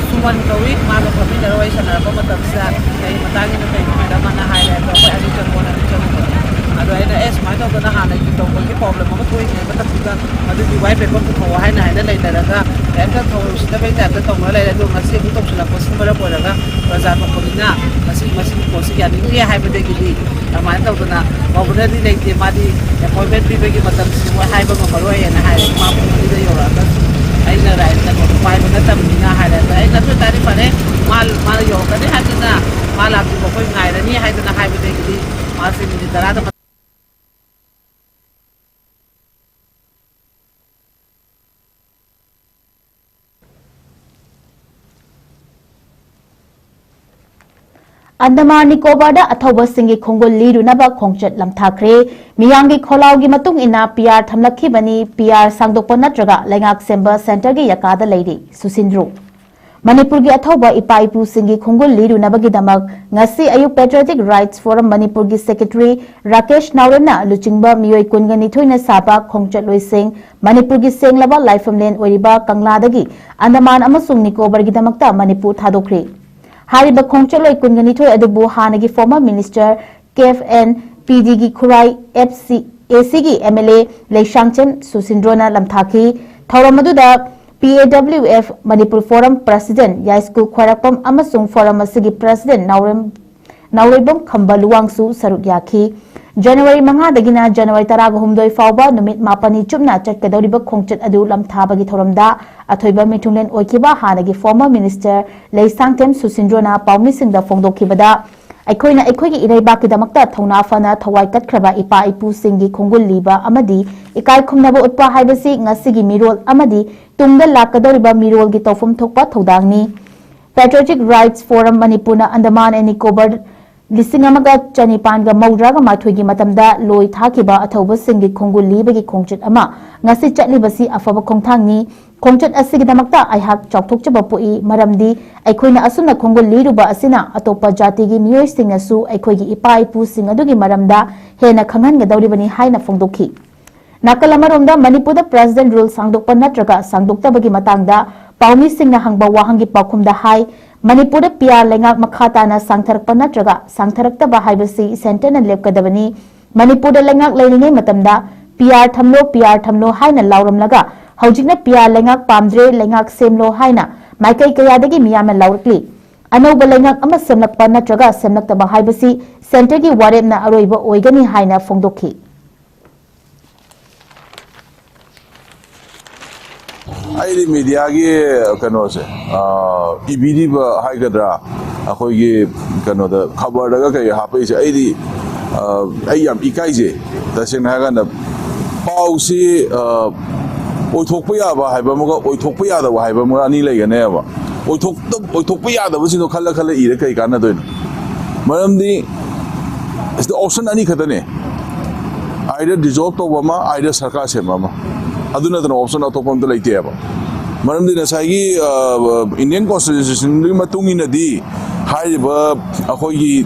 ꯁꯨꯃꯟ ꯀꯧꯏ꯫ ꯃꯥꯒ ꯐꯝꯃꯤꯟꯅꯔ ꯋꯥꯔꯤ ꯁꯥꯟꯅꯔꯛꯄ ꯃꯇꯝꯁꯤꯗ ꯀꯩ ꯃꯇꯥꯡꯒꯤꯅꯣ ꯀꯩꯅꯣ ꯍꯥꯏꯗ ꯃꯥꯅ ꯍꯥꯏꯔꯦ꯫ ꯑꯗꯣ ꯑꯩꯈꯣꯏ ꯑꯅꯤ ꯆꯪꯉꯣꯅ ꯑꯅꯤ ꯆꯪꯉꯨꯕ꯫ ꯑꯗꯣ ꯑꯩꯅ, "ꯑꯦ, ꯁꯨꯃꯥꯏꯅ ꯇꯧꯗꯅ ꯍꯥꯟꯅꯒꯤ ꯇꯧꯕꯒꯤ ꯄ꯭ꯔꯣꯕ꯭ꯂꯦꯝ ꯑꯃ ꯊꯣꯛꯏꯉꯩ ꯃꯇꯝꯗꯨꯗ ꯑꯗꯨꯒꯤ ꯋꯥꯏꯠ ꯄꯦꯄꯔ ꯄꯨꯊꯣꯛꯑꯣ ꯍꯥꯏꯅ ꯍꯥꯏꯅ ꯂꯩꯅꯔꯒ ꯀꯩꯝꯇ ꯊꯧꯑꯣꯏ ꯎꯁꯤꯠꯇꯕꯩ ꯇꯥꯏꯞꯇ ꯇꯧꯅ ꯂꯩꯔꯦ꯫ ꯑꯗꯣ ꯉꯁꯤ ꯑꯃꯨꯛ ꯇꯧꯁꯤꯜꯂꯛꯄꯁꯤꯅ ꯃꯔꯝ ꯑꯣꯏꯔꯒ ꯄ꯭ꯔꯖꯥ ꯊꯣꯛꯄꯅꯤꯅ ꯉꯁꯤ ꯃꯁꯤꯒꯤ ꯄꯣꯠꯁꯤ ꯌꯥꯅꯤꯡꯗꯦ ꯍꯥꯏꯕꯗꯒꯤꯗꯤ ꯑꯗꯨꯃꯥꯏꯅ ꯇꯧꯗꯅ ꯒꯣꯕꯔꯅꯔꯗꯤ ꯂꯩꯇꯦ, ꯃꯥꯗꯤ ꯑꯦꯄꯣꯏꯟꯃꯦꯟ ꯄꯤꯕꯒꯤ ꯃꯇꯝꯁꯤ ꯃꯣꯏ ꯍꯥꯏꯕ ꯉꯝꯃꯔꯣꯏꯅ ꯍꯥꯏꯔꯦ꯫ ꯃꯥ ꯄꯨꯡ ꯑꯅꯤꯗ ꯌꯧꯔꯛꯑꯒꯁꯨ ꯑꯩꯅ ꯔꯥꯏꯠ ꯀꯩꯅꯣꯗꯣ ꯄꯥꯏꯕ ꯅꯠꯇꯕꯅꯤꯅ ꯍꯥꯏꯔꯦ꯫ ꯑꯗ ꯑꯩꯅ ꯑꯗꯨ ꯑꯣꯏꯇꯥꯔꯗꯤ ꯐꯔꯦ, ꯃꯥ, ꯃꯥꯅ ꯌꯧꯔꯛꯀꯅꯤ ꯍꯥꯏꯗꯅ ꯃꯥ ꯂꯥꯛꯇ꯭ꯔꯤꯕ ꯑꯩꯈꯣꯏ ꯉꯥꯏꯔꯅꯤ ꯍꯥꯏꯗꯅ ꯍꯥꯏꯕꯗꯒꯤꯗꯤ ꯃꯥꯁꯦ ꯃꯤꯅꯤꯠ ꯇꯔꯥꯗ ꯑꯟꯗꯃꯥꯟ ꯅꯤꯀꯣꯕꯥꯔꯗ ꯑꯊꯧꯕꯁꯤꯡꯒꯤ ꯈꯣꯡꯒꯨꯜ ꯂꯤꯔꯨꯅꯕ ꯈꯣꯡꯆꯠ ꯂꯝꯊꯥꯈ꯭ꯔꯦ꯫ ꯃꯤꯌꯥꯝꯒꯤ ꯈꯣꯜꯂꯥꯎꯒꯤ ꯃꯇꯨꯡ ꯏꯟꯅ ꯄꯤ ꯑꯥꯔ ꯊꯝꯂꯛꯈꯤꯕꯅꯤ꯫ ꯄꯤ ꯑꯥꯔ ꯁꯥꯡꯗꯣꯛꯄ ꯅꯠꯇ꯭ꯔꯒ ꯂꯩꯉꯥꯛ ꯁꯦꯝꯕ ꯁꯦꯟꯇꯔꯒꯤ ꯌꯥꯀꯥꯗ ꯂꯩꯔꯤ꯫ ꯁꯨꯁꯤꯟꯗ꯭ꯔꯣ꯫ ꯃꯅꯤꯄꯨꯔꯒꯤ ꯑꯊꯧꯕ ꯏꯄꯥ ꯏꯄꯨꯁꯤꯡꯒꯤ ꯈꯣꯡꯒꯨꯜ ꯂꯤꯔꯨꯅꯕꯒꯤꯗꯃꯛ ꯉꯁꯤ ꯑꯌꯨꯛ Patriotic Rights Forum ꯃꯅꯤꯄꯨꯔꯒꯤ ꯁꯦꯀ꯭ꯔꯦꯇꯔꯤ ꯔꯥꯀꯦꯁ ꯅꯥꯎꯔꯦꯝꯅ ꯂꯨꯆꯤꯡꯕ ꯃꯤꯑꯣꯏ ꯀꯨꯟꯒ ꯅꯤꯊꯣꯏꯅ ꯁꯥꯕ ꯈꯣꯡꯆꯠꯂꯣꯏꯁꯤꯡ ꯃꯅꯤꯄꯨꯔꯒꯤ ꯁꯦꯡꯂꯕ ꯂꯥꯏꯐꯝꯂꯦꯟ ꯑꯣꯏꯔꯤꯕ ꯀꯪꯂꯥꯗꯒꯤ ꯑꯟꯗꯃꯥꯟ ꯑꯃꯁꯨꯡ ꯅꯤꯀꯣꯕꯔꯒꯤꯗꯃꯛꯇ ꯃꯅꯤꯄꯨꯔ ꯊꯥꯗꯣꯛꯈ꯭ꯔꯤ꯫ ꯍꯥꯏꯔꯤꯕ ꯈꯣꯡꯆꯠꯂꯣꯏ ꯀꯨꯟꯒ ꯅꯤꯊꯣꯏ ꯑꯗꯨꯕꯨ ꯍꯥꯟꯅꯒꯤ former minister ꯀꯦꯐ ꯑꯦꯟ ꯄꯤ ꯗꯤꯒꯤ ꯈꯨꯔꯥꯏ ꯑꯦꯐ ꯁꯤ ꯑꯦ ꯁꯤꯒꯤ ꯑꯦꯝ ꯑꯦꯜ ꯑꯦ ꯂꯩꯁꯥꯡꯊꯦꯝ ꯁꯨꯁꯤꯟꯗ꯭ꯔꯣꯅ ꯂꯝꯊꯥꯈꯤ꯫ ꯊꯧꯔꯝ ꯑꯗꯨꯗ P A W F Manipur former president ꯌꯥꯏꯁꯀꯨꯜ ꯈ꯭ꯋꯥꯏꯔꯥꯛꯄꯝ ꯑꯃꯁꯨꯡ ꯐꯣꯔꯝ ꯑꯁꯤꯒꯤ ꯄ꯭ꯔꯁꯤꯗꯦꯟ ꯅꯥꯎꯔꯦꯝ-, ꯅꯥꯎꯔꯩꯕꯝ ꯈꯝꯕ ꯂꯨꯋꯥꯡꯁꯨ ꯁꯔꯨꯛ ꯌꯥꯈꯤ꯫ ꯖꯅꯋꯥꯔꯤ ꯃꯉꯥꯗꯒꯤꯅ ꯖꯅꯋꯥꯔꯤ ꯇꯔꯥꯒ ꯍꯨꯝꯗꯣꯏ ꯐꯥꯎꯕ ꯅꯨꯃꯤꯠ ꯃꯥꯄꯟꯅꯤ ꯆꯨꯞꯅ ꯆꯠꯀꯗꯧꯔꯤꯕ ꯈꯣꯡꯆꯠ ꯑꯗꯨ ꯂꯝꯊꯥꯕꯒꯤ ꯊꯧꯔꯝꯗ ꯑꯊꯣꯏꯕ ꯃꯤꯊꯨꯡꯂꯦꯟ ꯑꯣꯏꯈꯤꯕ ꯍꯥꯟꯅꯒꯤ former minister ꯂꯩꯁꯥꯡꯊꯦꯝ ꯁꯨꯁꯤꯟꯗ꯭ꯔꯣꯅ ꯄꯥꯎꯃꯤꯁꯤꯡꯗ ꯐꯣꯡꯗꯣꯛꯈꯤꯕꯗ, "ꯑꯩꯈꯣꯏꯅ ꯑꯩꯈꯣꯏꯒꯤ ꯏꯔꯩꯕꯥꯛꯀꯤꯗꯃꯛꯇ ꯊꯧꯅꯥ ꯐꯅ ꯊꯋꯥꯏ ꯀꯠꯈ꯭ꯔꯕ ꯏꯄꯥ ꯏꯄꯨꯁꯤꯡꯒꯤ ꯈꯣꯡꯒꯨꯜ ꯂꯤꯕ ꯑꯃꯗꯤ ꯏꯀꯥꯏ ꯈꯨꯝꯅꯕ ꯎꯠꯄ ꯍꯥꯏꯕꯁꯤ ꯉꯁꯤꯒꯤ ꯃꯤꯔꯣꯜ ꯑꯃꯗꯤ ꯇꯨꯡꯗ ꯂꯥꯛꯀꯗꯧꯔꯤꯕ ꯃꯤꯔꯣꯜꯒꯤ ꯇꯧꯐꯝ ꯊꯣꯛꯄ ꯊꯧꯗꯥꯡꯅꯤ꯫ Patriotic Rights Forum ꯃꯅꯤꯄꯨꯔꯅ ꯑꯟꯗꯃꯥꯟ ꯑꯦꯟ ꯅꯤꯀꯣꯕꯔ ꯂꯤꯁꯤꯡ ꯑꯃꯒ ꯆꯅꯤꯄꯥꯟꯒ ꯃꯧꯗ꯭ꯔꯥꯒ ꯃꯥꯊꯣꯏꯒꯤ ꯃꯇꯝꯗ ꯂꯣꯏ ꯊꯥꯈꯤꯕ ꯑꯊꯧꯕꯁꯤꯡꯒꯤ ꯈꯣꯡꯒꯨꯜ ꯂꯤꯕꯒꯤ ꯈꯣꯡꯆꯠ ꯑꯃ ꯉꯁꯤ ꯆꯠꯂꯤꯕꯁꯤ ꯑꯐꯕ ꯈꯣꯡꯊꯥꯡꯅꯤ꯫ ꯈꯣꯡꯆꯠ ꯑꯁꯤꯒꯤꯗꯃꯛꯇ ꯑꯩꯍꯥꯛ ꯆꯥꯎꯊꯣꯛꯆꯕ ꯄꯣꯛꯏ, ꯃꯔꯝꯗꯤ ꯑꯩꯈꯣꯏꯅ ꯑꯁꯨꯝꯅ ꯈꯣꯡꯒꯨꯜ ꯂꯤꯔꯨꯕ ꯑꯁꯤꯅ ꯑꯇꯣꯞꯄ ꯖꯥꯇꯤꯒꯤ ꯃꯤꯑꯣꯏꯁꯤꯡꯅꯁꯨ ꯑꯩꯈꯣꯏꯒꯤ ꯏꯄꯥ ꯏꯄꯨꯁꯤꯡ ꯑꯗꯨꯒꯤ ꯃꯔꯝꯗ ꯍꯦꯟꯅ ꯈꯪꯍꯟꯒꯗꯧꯔꯤꯕꯅꯤ" ꯍꯥꯏꯅ ꯐꯣꯡꯗꯣꯛꯈꯤ꯫ ꯅꯥꯀꯜ ꯑꯃꯔꯣꯝꯗ, ꯃꯅꯤꯄꯨꯔꯗ President Rule ꯁꯥꯡꯗꯣꯛꯄ ꯅꯠꯇ꯭ꯔꯒ ꯁꯥꯡꯗꯣꯛꯇꯕꯒꯤ ꯃꯇꯥꯡꯗ ꯄꯥꯎꯃꯤꯁꯤꯡꯅ ꯍꯪꯕ ꯋꯥꯍꯪꯒꯤ ꯄꯥꯎꯈꯨꯝꯗ ꯍꯥꯏ, ꯃꯅꯤꯄꯨꯔꯗ ꯄꯤ ꯑꯥꯔ ꯂꯩꯉꯥꯛ ꯃꯈꯥ ꯇꯥꯅ ꯁꯥꯡꯊꯔꯛꯄ ꯅꯠꯇ꯭ꯔꯒ ꯁꯥꯡꯊꯔꯛꯇꯕ ꯍꯥꯏꯕꯁꯤ ꯁꯦꯟꯇꯔꯅ ꯂꯦꯞꯀꯗꯕꯅꯤ꯫ ꯃꯅꯤꯄꯨꯔꯗ ꯂꯩꯉꯥꯛ ꯂꯩꯔꯤꯉꯩ ꯃꯇꯝꯗ "ꯄꯤ ꯑꯥꯔ ꯊꯝꯂꯣ, ꯄꯤ ꯑꯥꯔ ꯊꯝꯂꯣ" ꯍꯥꯏꯅ ꯂꯥꯎꯔꯝꯂꯒ, ꯍꯧꯖꯤꯛꯅ "ꯄꯤ ꯑꯥꯔ ꯂꯩꯉꯥꯛ ꯄꯥꯝꯗ꯭ꯔꯦ, ꯂꯩꯉꯥꯛ ꯁꯦꯝꯂꯣ" ꯍꯥꯏꯅ ꯃꯥꯏꯀꯩ ꯀꯌꯥꯗꯒꯤ ꯃꯤꯌꯥꯝꯅ ꯂꯥꯎꯔꯛꯂꯤ꯫ ꯑꯅꯧꯕ ꯂꯩꯉꯥꯛ ꯑꯃ ꯁꯦꯝꯂꯛꯄ ꯅꯠꯇ꯭ꯔꯒ ꯁꯦꯝꯂꯛꯇꯕ ꯍꯥꯏꯕꯁꯤ ꯁꯦꯟꯇꯔꯒꯤ ꯋꯥꯔꯦꯞꯅ ꯑꯔꯣꯏꯕ ꯑꯣꯏꯒꯅꯤ ꯍꯥꯏꯅ ꯐꯣꯡꯗꯣꯛꯈꯤ꯫ ꯑꯩꯗꯤ ꯃꯤꯗꯤꯌꯥꯒꯤ ꯀꯩꯅꯣꯁꯦ, ꯑ, ꯏꯕꯤꯔꯤꯕ ꯍꯥꯏꯒꯗ꯭ꯔꯥ, ꯑꯩꯈꯣꯏꯒꯤ ꯀꯩꯅꯣꯗ ꯈꯕꯔꯗꯒ ꯀꯩ ꯍꯥꯞꯄꯛꯏꯁꯦ, ꯑꯩꯗꯤ, ꯑ, ꯑꯩ ꯌꯥꯝ ꯏꯀꯥꯏꯖꯩ꯫ ꯇꯁꯦꯡꯅ ꯍꯥꯏꯔꯀꯥꯟꯗ ꯄꯥꯎꯁꯤ, ꯑ, ꯑꯣꯏꯊꯣꯛꯄ ꯌꯥꯕ ꯍꯥꯏꯕ ꯑꯃꯒ ꯑꯣꯏꯊꯣꯛꯄ ꯌꯥꯗꯕ ꯍꯥꯏꯕ ꯑꯃꯒ ꯑꯅꯤ ꯂꯩꯒꯅꯦꯕ꯫ ꯑꯣꯏꯊꯣꯛꯇ-, ꯑꯣꯏꯊꯣꯛꯄ ꯌꯥꯗꯕꯁꯤꯡꯗꯣ ꯈꯜꯂ ꯈꯜꯂ ꯏꯔ ꯀꯩ ꯀꯥꯟꯅꯗꯣꯏꯅꯣ? ꯃꯔꯝꯗꯤ ꯁꯤꯗ ꯑꯣꯞꯁꯟ ꯑꯅꯤ ꯈꯛꯇꯅꯦ, ꯑꯥꯏꯗꯔ ꯗꯤꯖꯣꯜꯕ ꯇꯧꯕ ꯑꯃ, ꯑꯥꯏꯗꯔ ꯁꯔꯀꯥꯔ ꯁꯦꯝꯕ ꯑꯃ, ꯑꯗꯨ ꯅꯠꯇꯅ ꯑꯣꯞꯁꯟ ꯑꯇꯣꯞꯄ ꯑꯝꯇ ꯂꯩꯇꯦꯕ꯫ ꯃꯔꯝꯗꯤ ꯉꯁꯥꯏꯒꯤ ꯏꯟꯗꯤꯌꯟ ꯀꯣꯟꯁꯇꯤꯇ꯭ꯌꯨꯁꯟꯒꯤ ꯃꯇꯨꯡ ꯏꯟꯅꯗꯤ ꯍꯥꯏꯔꯤꯕ ꯑꯩꯈꯣꯏꯒꯤ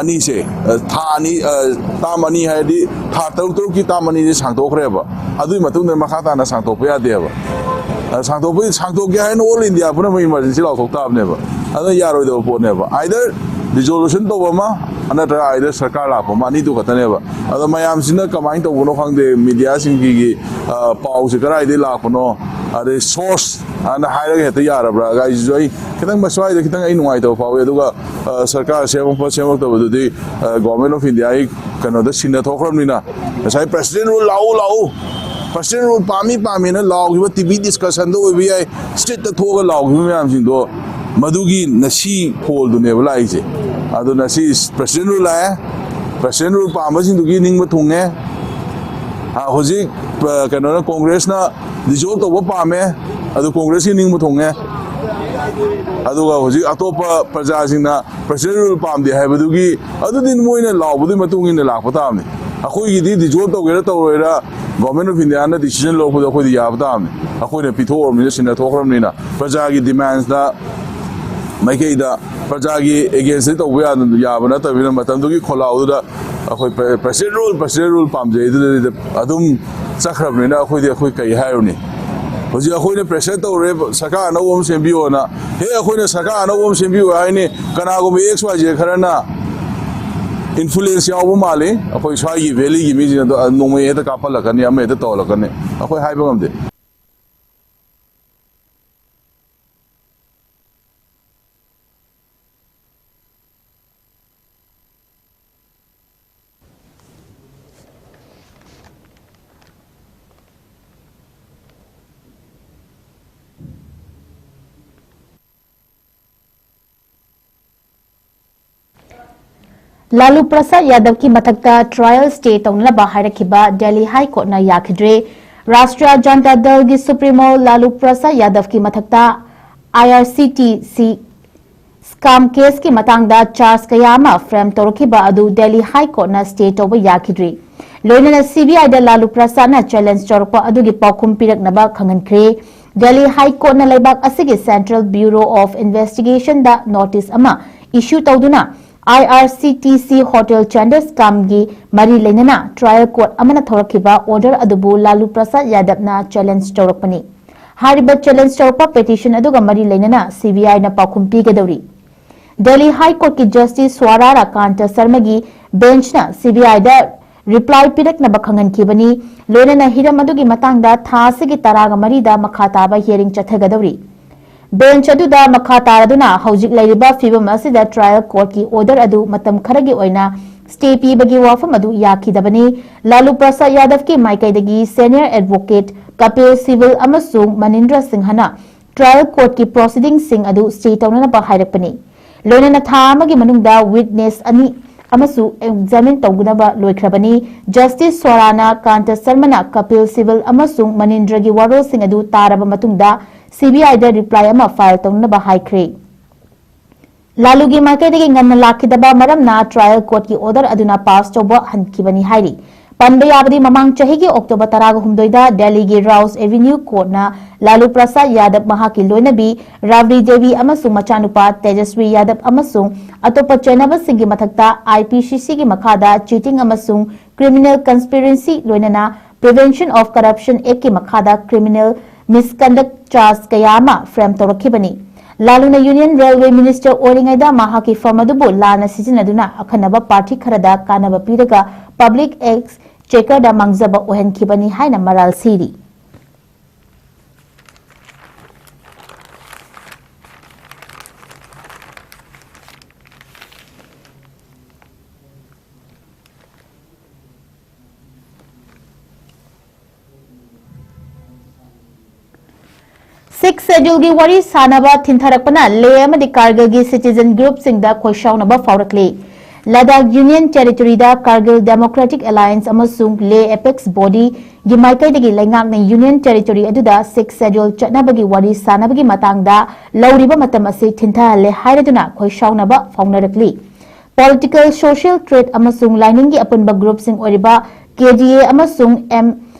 ꯑꯅꯤꯁꯦ, ꯊꯥ ꯑꯅꯤ, ꯇꯥꯝ ꯑꯅꯤ ꯍꯥꯏꯔꯗꯤ ꯊꯥ ꯇꯔꯨꯛ ꯇꯔꯨꯛꯀꯤ ꯇꯥꯝ ꯑꯅꯤꯁꯦ ꯁꯥꯡꯗꯣꯛꯈ꯭ꯔꯦꯕ꯫ ꯑꯗꯨꯒꯤ ꯃꯇꯨꯡꯗ ꯃꯈꯥ ꯇꯥꯅ ꯁꯥꯡꯗꯣꯛꯄ ꯌꯥꯗꯦꯕ꯫ ꯑ, ꯁꯥꯡꯗꯣꯛꯄ ꯁꯥꯡꯗꯣꯛꯀꯦ ꯍꯥꯏꯅ ꯑꯣꯜ ꯏꯟꯗꯤꯌꯥ ꯄꯨꯝꯅꯃꯛ ꯏꯃꯥꯔꯖꯦꯟꯁꯤ ꯂꯥꯎꯊꯣꯛ ꯇꯥꯕꯅꯦꯕ꯫ ꯑꯗꯨꯅ ꯌꯥꯔꯣꯏꯗꯕ ꯄꯣꯠꯅꯦꯕ꯫ ꯑꯥꯏꯗꯔ ꯗꯤꯖꯣꯂꯨꯁꯟ ꯇꯧꯕ ꯑꯃ, ꯅꯠꯇ꯭ꯔꯒ ꯑꯥꯏꯗꯔ ꯁꯔꯀꯥꯔ ꯂꯥꯛꯄ ꯑꯃ, ꯑꯅꯤꯗꯨ ꯈꯛꯇꯅꯦꯕ꯫ ꯑꯗꯣ ꯃꯌꯥꯝꯁꯤꯅ ꯀꯃꯥꯏꯅ ꯇꯧꯕꯅꯣ ꯈꯪꯗꯦ, ꯃꯤꯗꯤꯌꯥꯁꯤꯡꯒꯤ, ꯑ, ꯄꯥꯎꯁꯦ ꯀꯗꯥꯏꯗꯒꯤ ꯂꯥꯛꯄꯅꯣ, ꯑꯗꯩ ꯁꯣꯔꯁ ꯑꯅ ꯍꯥꯏꯔꯒ ꯍꯦꯛꯇ ꯌꯥꯔꯕ꯭ꯔꯥ ꯀꯥꯏꯁꯤꯁꯨ ꯑꯩ ꯈꯤꯇꯪ, ꯃꯁ꯭ꯋꯥꯏꯗ ꯈꯤꯇꯪ ꯑꯩ ꯅꯨꯡꯉꯥꯏꯇꯕ ꯐꯥꯎꯏ꯫ ꯑꯗꯨꯒ, ꯑ, ꯁꯔꯀꯥꯔ ꯁꯦꯝꯃꯛꯄ ꯁꯦꯝꯃꯛꯇꯕꯗꯨꯗꯤ, ꯑ, ꯒꯣꯔꯃꯦꯟ ꯑꯣꯐ ꯏꯟꯗꯤꯌꯥꯒꯤ ꯀꯩꯅꯣꯗ ꯁꯤꯟꯅ ꯊꯣꯛꯈ꯭ꯔꯕꯅꯤꯅ, ꯉꯁꯥꯏ "ꯄ꯭ꯔꯁꯤꯗꯦꯟ ꯔꯨꯜ ꯂꯥꯛꯎ, ꯂꯥꯛꯎ, ꯄ꯭ꯔꯁꯤꯗꯦꯟ ꯔꯨꯜ ꯄꯥꯝꯃꯤ, ꯄꯥꯝꯃꯤꯅ" ꯂꯥꯎꯈꯤꯕ, ꯇꯤ ꯚꯤ ꯗꯤꯁꯀꯁꯟꯗ ꯑꯣꯏꯕ ꯌꯥꯏ, ꯁ꯭ꯇ꯭ꯔꯤꯠꯇ ꯊꯣꯛꯑꯒ ꯂꯥꯎꯈꯤꯕ ꯃꯌꯥꯝꯁꯤꯡꯗꯣ, ꯃꯗꯨꯒꯤ ꯉꯁꯤ ꯐꯣꯜꯗꯨꯅꯦꯕ ꯂꯥꯛꯏꯁꯦ꯫ ꯑꯗꯨꯅ ꯁꯤ ꯄ꯭ꯔꯁꯤꯗꯦꯟ ꯔꯨꯜ ꯂꯥꯛꯑꯦ, ꯄ꯭ꯔꯁꯤꯗꯦꯟ ꯔꯨꯜ ꯄꯥꯝꯕꯁꯤꯡꯗꯨꯒꯤ ꯅꯤꯡꯕ ꯊꯨꯡꯉꯦ꯫ ꯑ, ꯍꯧꯖꯤꯛ, ꯑ, ꯀꯩꯅꯣꯅ, ꯀꯣꯡꯒ꯭ꯔꯦꯁꯅ ꯗꯤꯖꯣꯜꯕ ꯇꯧꯕ ꯄꯥꯝꯃꯦ, ꯑꯗꯨ ꯀꯣꯡꯒ꯭ꯔꯦꯁꯀꯤ ꯅꯤꯡꯕ ꯊꯨꯡꯉꯦ꯫ ꯑꯗꯨꯒ ꯍꯧꯖꯤꯛ ꯑꯇꯣꯞꯄ ꯄ꯭ꯔꯖꯥꯁꯤꯡꯅ ꯄ꯭ꯔꯁꯤꯗꯦꯟ ꯔꯨꯜ ꯄꯥꯝꯗꯦ ꯍꯥꯏꯕꯗꯨꯒꯤ, ꯑꯗꯨꯗꯤ ꯃꯣꯏꯅ ꯂꯥꯎꯕꯗꯨꯒꯤ ꯃꯇꯨꯡ ꯏꯟꯅ ꯂꯥꯛꯄ ꯇꯥꯕꯅꯤ꯫ ꯑꯩꯈꯣꯏꯒꯤꯗꯤ ꯗꯤꯖꯣꯜꯕ ꯇꯧꯒꯦꯔꯥ ꯇꯧꯔꯣꯏꯔꯥ, ꯒꯣꯔꯃꯦꯟ ꯑꯣꯐ ꯏꯟꯗꯤꯌꯥꯅ ꯗꯤꯁꯤꯖꯟ ꯂꯧꯔꯛꯄꯗꯣ ꯑꯩꯈꯣꯏꯗꯤ ꯌꯥꯕ ꯇꯥꯕꯅꯤ꯫ ꯑꯩꯈꯣꯏꯅ ꯄꯤꯊꯣꯛꯑꯕꯅꯤꯅ, ꯁꯤꯟꯅꯊꯣꯛꯈ꯭ꯔꯕꯅꯤꯅ, ꯄ꯭ꯔꯖꯥꯒꯤ ꯗꯤꯃꯥꯟꯁꯇ, ꯃꯥꯏꯀꯩꯗ, ꯄ꯭ꯔꯖꯥꯒꯤ ꯑꯦꯒꯦꯟꯁꯇ ꯇꯧꯕ ꯌꯥ-, ꯌꯥꯕ ꯅꯠꯇꯕꯅꯤꯅ, ꯃꯇꯝꯗꯨꯒꯤ ꯈꯣꯜꯂꯥꯎꯗꯨꯗ ꯑꯩꯈꯣꯏ ꯄ꯭ꯔ-, ꯄ꯭ꯔꯁꯤꯗꯦꯟ ꯔꯨꯜ, ꯄ꯭ꯔꯁꯤꯗꯦꯟ ꯔꯨꯜ ꯄꯥꯝꯖꯩ ꯑꯗꯨꯗ ꯑꯗꯨꯝ ꯆꯠꯈ꯭ꯔꯕꯅꯤꯅ, ꯑꯩꯈꯣꯏꯗꯤ, ꯑꯩꯈꯣꯏ ꯀꯩ ꯍꯥꯏꯔꯨꯅꯤ? ꯍꯧꯖꯤꯛ ꯑꯩꯈꯣꯏꯅ ꯄ꯭ꯔꯦꯁꯔ ꯇꯧꯔꯦ, "ꯁꯔꯀꯥꯔ ꯑꯅꯧꯕ ꯑꯃ ꯁꯦꯝꯕꯤꯌꯣꯅ"꯫ ꯍꯦ, ꯑꯩꯈꯣꯏꯅ "ꯁꯔꯀꯥꯔ ꯑꯅꯧꯕ ꯑꯃ ꯁꯦꯝꯕꯤꯌꯣ" ꯍꯥꯏꯅꯤ, ꯀꯅꯥꯒꯨꯝꯕ ꯑꯦꯛꯁ ꯋꯥꯏ ꯖꯦ ꯈꯔꯅ ꯏꯟꯐ꯭ꯂꯨꯌꯦꯟꯁ ꯌꯥꯎꯕ ꯃꯥꯜꯂꯤ꯫ ꯑꯩꯈꯣꯏ ꯁ꯭ꯋꯥꯏꯒꯤ ꯚꯦꯂꯤꯒꯤ ꯃꯤꯁꯤꯡ ꯑꯗꯣ ꯅꯣꯡꯃꯩ ꯍꯦꯛꯇ ꯀꯥꯞꯍꯜꯂꯛꯀꯅꯤ, ꯑꯃ ꯍꯦꯛꯇ ꯇꯧꯍꯜꯂꯛꯀꯅꯤ, ꯑꯩꯈꯣꯏ ꯍꯥꯏꯕ ꯉꯝꯗꯦ꯫ ꯂꯥꯂꯨ ꯄ꯭ꯔꯁꯥꯗ ꯌꯥꯗꯕꯀꯤ ꯃꯊꯛꯇ ꯇ꯭ꯔꯥꯏꯌꯦꯜ ꯁ꯭ꯇꯦ ꯇꯧꯅꯅꯕ ꯍꯥꯏꯔꯛꯈꯤꯕ ꯗꯦꯜꯂꯤ ꯍꯥꯏ ꯀꯣꯔꯠꯅ ꯌꯥꯈꯤꯗ꯭ꯔꯦ꯫ ꯔꯥꯁꯇ꯭ꯔꯤꯌꯥ ꯖꯟꯇꯥ ꯗꯜꯒꯤ ꯁꯨꯄ꯭ꯔꯤꯃꯣ ꯂꯥꯂꯨ ꯄ꯭ꯔꯁꯥꯗ ꯌꯥꯗꯕꯀꯤ ꯃꯊꯛꯇ ꯑꯥꯏ ꯑꯥꯔ ꯁꯤ ꯇꯤ ꯁꯤ ꯁ꯭ꯀꯥꯝ ꯀꯦꯁꯀꯤ ꯃꯇꯥꯡꯗ ꯆꯥꯔꯖ ꯀꯌꯥ ꯑꯃ ꯐ꯭ꯔꯦꯝ ꯇꯧꯔꯛꯈꯤꯕ ꯑꯗꯨ ꯗꯦꯜꯂꯤ ꯍꯥꯏ ꯀꯣꯔꯠꯅ ꯁ꯭ꯇꯦ ꯇꯧꯕ ꯌꯥꯈꯤꯗ꯭ꯔꯤ꯫ ꯂꯣꯏꯅꯅ ꯁꯤꯕꯤꯑꯥꯏꯗ ꯂꯥꯂꯨ ꯄ꯭ꯔꯁꯥꯗꯅ ꯆꯦꯂꯦꯟꯖ ꯇꯧꯔꯛꯄ ꯑꯗꯨꯒꯤ ꯄꯥꯎꯈꯨꯝ ꯄꯤꯔꯛꯅꯕ ꯈꯪꯍꯟꯈ꯭ꯔꯦ꯫ ꯗꯦꯜꯂꯤ ꯍꯥꯏ ꯀꯣꯔꯠꯅ ꯂꯩꯕꯥꯛ ꯑꯁꯤꯒꯤ ꯁꯦꯟꯇ꯭ꯔꯦꯜ ꯕ꯭ꯌꯨꯔꯣ ꯑꯣꯐ ꯏꯟꯚꯦꯁꯇꯤꯒꯦꯁꯟꯗ ꯅꯣꯇꯤꯁ ꯑꯃ ꯏꯁꯨ ꯇꯧꯗꯨꯅ, I R C T C hotel tender ꯁ꯭ꯀꯥꯝꯒꯤ ꯃꯔꯤ ꯂꯩꯅꯅ ꯇ꯭ꯔꯥꯌꯦꯜ ꯀꯣꯔꯠ ꯑꯃꯅ ꯊꯣꯔꯛꯈꯤꯕ ꯑꯣꯔꯗꯔ ꯑꯗꯨꯕꯨ ꯂꯥꯂꯨ ꯄ꯭ꯔꯁꯥꯗ ꯌꯥꯗꯕꯅ ꯆꯦꯂꯦꯟꯖ ꯇꯧꯔꯛꯄꯅꯤ꯫ ꯍꯥꯏꯔꯤꯕ ꯆꯦꯂꯦꯟꯖ ꯇꯧꯔꯛꯄ ꯄꯦꯇꯤꯁꯟ ꯑꯗꯨꯒ ꯃꯔꯤ ꯂꯩꯅꯅ ꯁꯤꯕꯤꯑꯥꯏꯅ ꯄꯥꯎꯈꯨꯝ ꯄꯤꯒꯗꯧꯔꯤ꯫ ꯗꯦꯜꯂꯤ ꯍꯥꯏ ꯀꯣꯔꯠꯀꯤ ꯖꯁꯇꯤꯁ ꯁ꯭ꯋꯥꯔꯥꯔꯥ ꯀꯥꯟꯇ ꯁꯔꯃꯒꯤ ꯕꯦꯟꯆꯅ ꯁꯤꯕꯤꯑꯥꯏꯗ ꯔꯤꯄ꯭ꯂꯥꯏ ꯄꯤꯔꯛꯅꯕ ꯈꯪꯍꯟꯈꯤꯕꯅꯤ꯫ ꯂꯣꯏꯅꯅ ꯍꯤꯔꯝ ꯑꯗꯨꯒꯤ ꯃꯇꯥꯡꯗ ꯊꯥ ꯑꯁꯤꯒꯤ ꯇꯔꯥꯒ ꯃꯔꯤꯗ ꯃꯈꯥ ꯇꯥꯕ ꯍꯤꯌꯥꯔꯤꯡ ꯆꯠꯊꯒꯗꯧꯔꯤ꯫ ꯕꯦꯟꯆ ꯑꯗꯨꯗ ꯃꯈꯥ ꯇꯥꯔꯗꯨꯅ ꯍꯧꯖꯤꯛ ꯂꯩꯔꯤꯕ ꯐꯤꯕꯝ ꯑꯁꯤꯗ ꯇ꯭ꯔꯥꯌꯦꯜ ꯀꯣꯔꯠꯀꯤ ꯑꯣꯔꯗꯔ ꯑꯗꯨ ꯃꯇꯝ ꯈꯔꯒꯤ ꯑꯣꯏꯅ ꯁ꯭ꯇꯦ ꯄꯤꯕꯒꯤ ꯋꯥꯐꯝ ꯑꯗꯨ ꯌꯥꯈꯤꯗꯕꯅꯤ꯫ ꯂꯥꯂꯨ ꯄ꯭ꯔꯁꯥꯗ ꯌꯥꯗꯕꯀꯤ ꯃꯥꯏꯀꯩꯗꯒꯤ ꯁꯦꯅꯤꯌꯔ ꯑꯦꯗꯚꯣꯀꯦꯠ ꯀꯄꯤꯜ ꯁꯤꯕꯜ ꯑꯃꯁꯨꯡ ꯃꯅꯤꯟꯗ꯭ꯔ ꯁꯤꯡꯍꯅ ꯇ꯭ꯔꯥꯌꯦꯜ ꯀꯣꯔꯠꯀꯤ ꯄ꯭ꯔꯣꯁꯤꯗꯤꯡꯁꯤꯡ ꯑꯗꯨ ꯁ꯭ꯇꯦ ꯇꯧꯅꯅꯕ ꯍꯥꯏꯔꯛꯄꯅꯤ꯫ ꯂꯣꯏꯅꯅ ꯊꯥ ꯑꯃꯒꯤ ꯃꯅꯨꯡꯗ ꯋꯤꯠꯅꯦꯁ ꯑꯅꯤ ꯑꯃꯁꯨ ꯑꯦꯛꯖꯥꯃꯤꯟ ꯇꯧꯒꯗꯕ ꯂꯣꯏꯈ꯭ꯔꯕꯅꯤ꯫ ꯖꯁꯇꯤꯁ ꯁ꯭ꯋꯥꯔꯥꯅ ꯀꯥꯟꯇ ꯁꯔꯃꯅ ꯀꯄꯤꯜ ꯁꯤꯕꯜ ꯑꯃꯁꯨꯡ ꯃꯅꯤꯟꯗ꯭ꯔꯒꯤ ꯋꯥꯔꯣꯜꯁꯤꯡ ꯑꯗꯨ ꯇꯥꯔꯕ ꯃꯇꯨꯡꯗ ꯁꯤꯕꯤꯑꯥꯏꯗ ꯔꯤꯄ꯭ꯂꯥꯏ ꯑꯃ ꯐꯥꯏꯜ ꯇꯧꯅꯕ ꯍꯥꯏꯈ꯭ꯔꯦ꯫ ꯂꯥꯂꯨꯒꯤ ꯃꯥꯏꯀꯩꯗꯒꯤ ꯉꯟꯅ ꯂꯥꯛꯈꯤꯗꯕ ꯃꯔꯝꯅ ꯇ꯭ꯔꯥꯌꯦꯜ ꯀꯣꯔꯠꯀꯤ ꯑꯣꯔꯗꯔ ꯑꯗꯨꯅ ꯄꯥꯁ ꯇꯧꯕ ꯍꯟꯈꯤꯕꯅꯤ ꯍꯥꯏꯔꯤ꯫ ꯄꯟꯕ ꯌꯥꯕꯗꯤ, ꯃꯃꯥꯡ ꯆꯍꯤꯒꯤ ꯑꯣꯛꯇꯣꯕꯔ ꯇꯔꯥꯒ ꯍꯨꯝꯗꯣꯏꯗ ꯗꯦꯜꯂꯤꯒꯤ ꯔꯥꯎꯁ ꯑꯦꯚꯤꯅ꯭ꯌꯨ ꯀꯣꯔꯠꯅ ꯂꯥꯂꯨ ꯄ꯭ꯔꯁꯥꯗ ꯌꯥꯗꯕ, ꯃꯍꯥꯛꯀꯤ ꯂꯣꯏꯅꯕꯤ ꯔꯥꯕ꯭ꯔꯤ ꯗꯦꯕꯤ ꯑꯃꯁꯨꯡ ꯃꯆꯥꯅꯨꯄꯥ ꯇꯦꯖꯁ꯭ꯔꯤ ꯌꯥꯗꯕ ꯑꯃꯁꯨꯡ ꯑꯇꯣꯞꯄ ꯆꯦꯟꯅꯕꯁꯤꯡꯒꯤ ꯃꯊꯛꯇ ꯑꯥꯏ ꯄꯤ ꯁꯤ ꯁꯤꯒꯤ ꯃꯈꯥꯗ ꯆꯤꯇꯤꯡ ꯑꯃꯁꯨꯡ ꯀ꯭ꯔꯤꯃꯤꯅꯦꯜ ꯀꯟꯁꯄꯤꯔꯦꯟꯁꯤ, ꯂꯣꯏꯅꯅ ꯄ꯭ꯔꯤꯚꯦꯟꯁꯟ ꯑꯣꯐ ꯀꯔꯞꯁꯟ ꯑꯦꯛꯀꯤ ꯃꯈꯥꯗ ꯀ꯭ꯔꯤꯃꯤꯅꯦꯜ ꯃꯤꯁꯀꯟꯗꯛ ꯆꯥꯔꯖ ꯀꯌꯥ ꯑꯃ ꯐ꯭ꯔꯦꯝ ꯇꯧꯔꯛꯈꯤꯕꯅꯤ꯫ ꯂꯥꯂꯨꯅ ꯌꯨꯅꯤꯌꯟ ꯔꯦꯜꯋꯦ ꯃꯤꯅꯤꯁꯇꯔ ꯑꯣꯏꯔꯤꯉꯩꯗ ꯃꯍꯥꯛꯀꯤ ꯐꯝ ꯑꯗꯨꯕꯨ ꯂꯥꯟꯅ ꯁꯤꯖꯤꯟꯅꯗꯨꯅ ꯑꯈꯟꯅꯕ ꯄꯥꯔꯇꯤ ꯈꯔꯗ ꯀꯥꯟꯅꯕ ꯄꯤꯔꯒ ꯄꯕ꯭ꯂꯤꯛ ꯑꯦꯛꯁꯆꯦꯀꯔꯗ ꯃꯥꯡꯖꯕ ꯑꯣꯏꯍꯟꯈꯤꯕꯅꯤ ꯍꯥꯏꯅ ꯃꯔꯥꯜ ꯁꯤꯔꯤ꯫ ꯁꯤꯛꯁ ꯁꯦꯗ꯭ꯌꯨꯜꯒꯤ ꯋꯥꯔꯤ ꯁꯥꯅꯕ ꯊꯤꯟꯊꯔꯛꯄꯅ ꯂꯦꯍ ꯑꯃꯗꯤ ꯀꯥꯔꯒꯤꯜꯒꯤ citizen ꯒ꯭ꯔꯨꯞꯁꯤꯡꯗ ꯈꯣꯏꯁꯥꯎꯅꯕ ꯐꯥꯎꯔꯛꯂꯤ꯫ Ladakh union ꯇꯦꯔꯤꯇꯣꯔꯤꯗ Kargil democratic ꯑꯦꯂꯥꯌꯟꯁ ꯑꯃꯁꯨꯡ ꯂꯦ ꯑꯦꯄꯦꯛꯁ ꯕꯣꯗꯤꯒꯤ ꯃꯥꯏꯀꯩꯗꯒꯤ ꯂꯩꯉꯥꯛꯅ ꯌꯨꯅꯤꯌꯟ ꯇꯦꯔꯤꯇꯣꯔꯤ ꯑꯗꯨꯗ ꯁꯤꯛꯁ ꯁꯦꯗ꯭ꯌꯨꯜ ꯆꯠꯅꯕꯒꯤ ꯋꯥꯔꯤ ꯁꯥꯅꯕꯒꯤ ꯃꯇꯥꯡꯗ ꯂꯧꯔꯤꯕ ꯃꯇꯝ ꯑꯁꯤ ꯊꯤꯟꯊꯍꯜꯂꯦ ꯍꯥꯏꯔꯗꯨꯅ ꯈꯣꯏꯁꯥꯎꯅꯕ ꯐꯥꯎꯅꯔꯛꯂꯤ꯫ ꯄꯣꯂꯤꯇꯤꯀꯦꯜ, ꯁꯣꯁꯤꯌꯦꯜ, ꯇ꯭ꯔꯦꯗ ꯑꯃꯁꯨꯡ ꯂꯥꯏꯅꯤꯡꯒꯤ ꯑꯄꯨꯟꯕ ꯒ꯭ꯔꯨꯞꯁꯤꯡ ꯑꯣꯏꯔꯤꯕ ꯀꯦ ꯗꯤ ꯑꯦ ꯑꯃꯁꯨꯡ ꯑꯦꯝ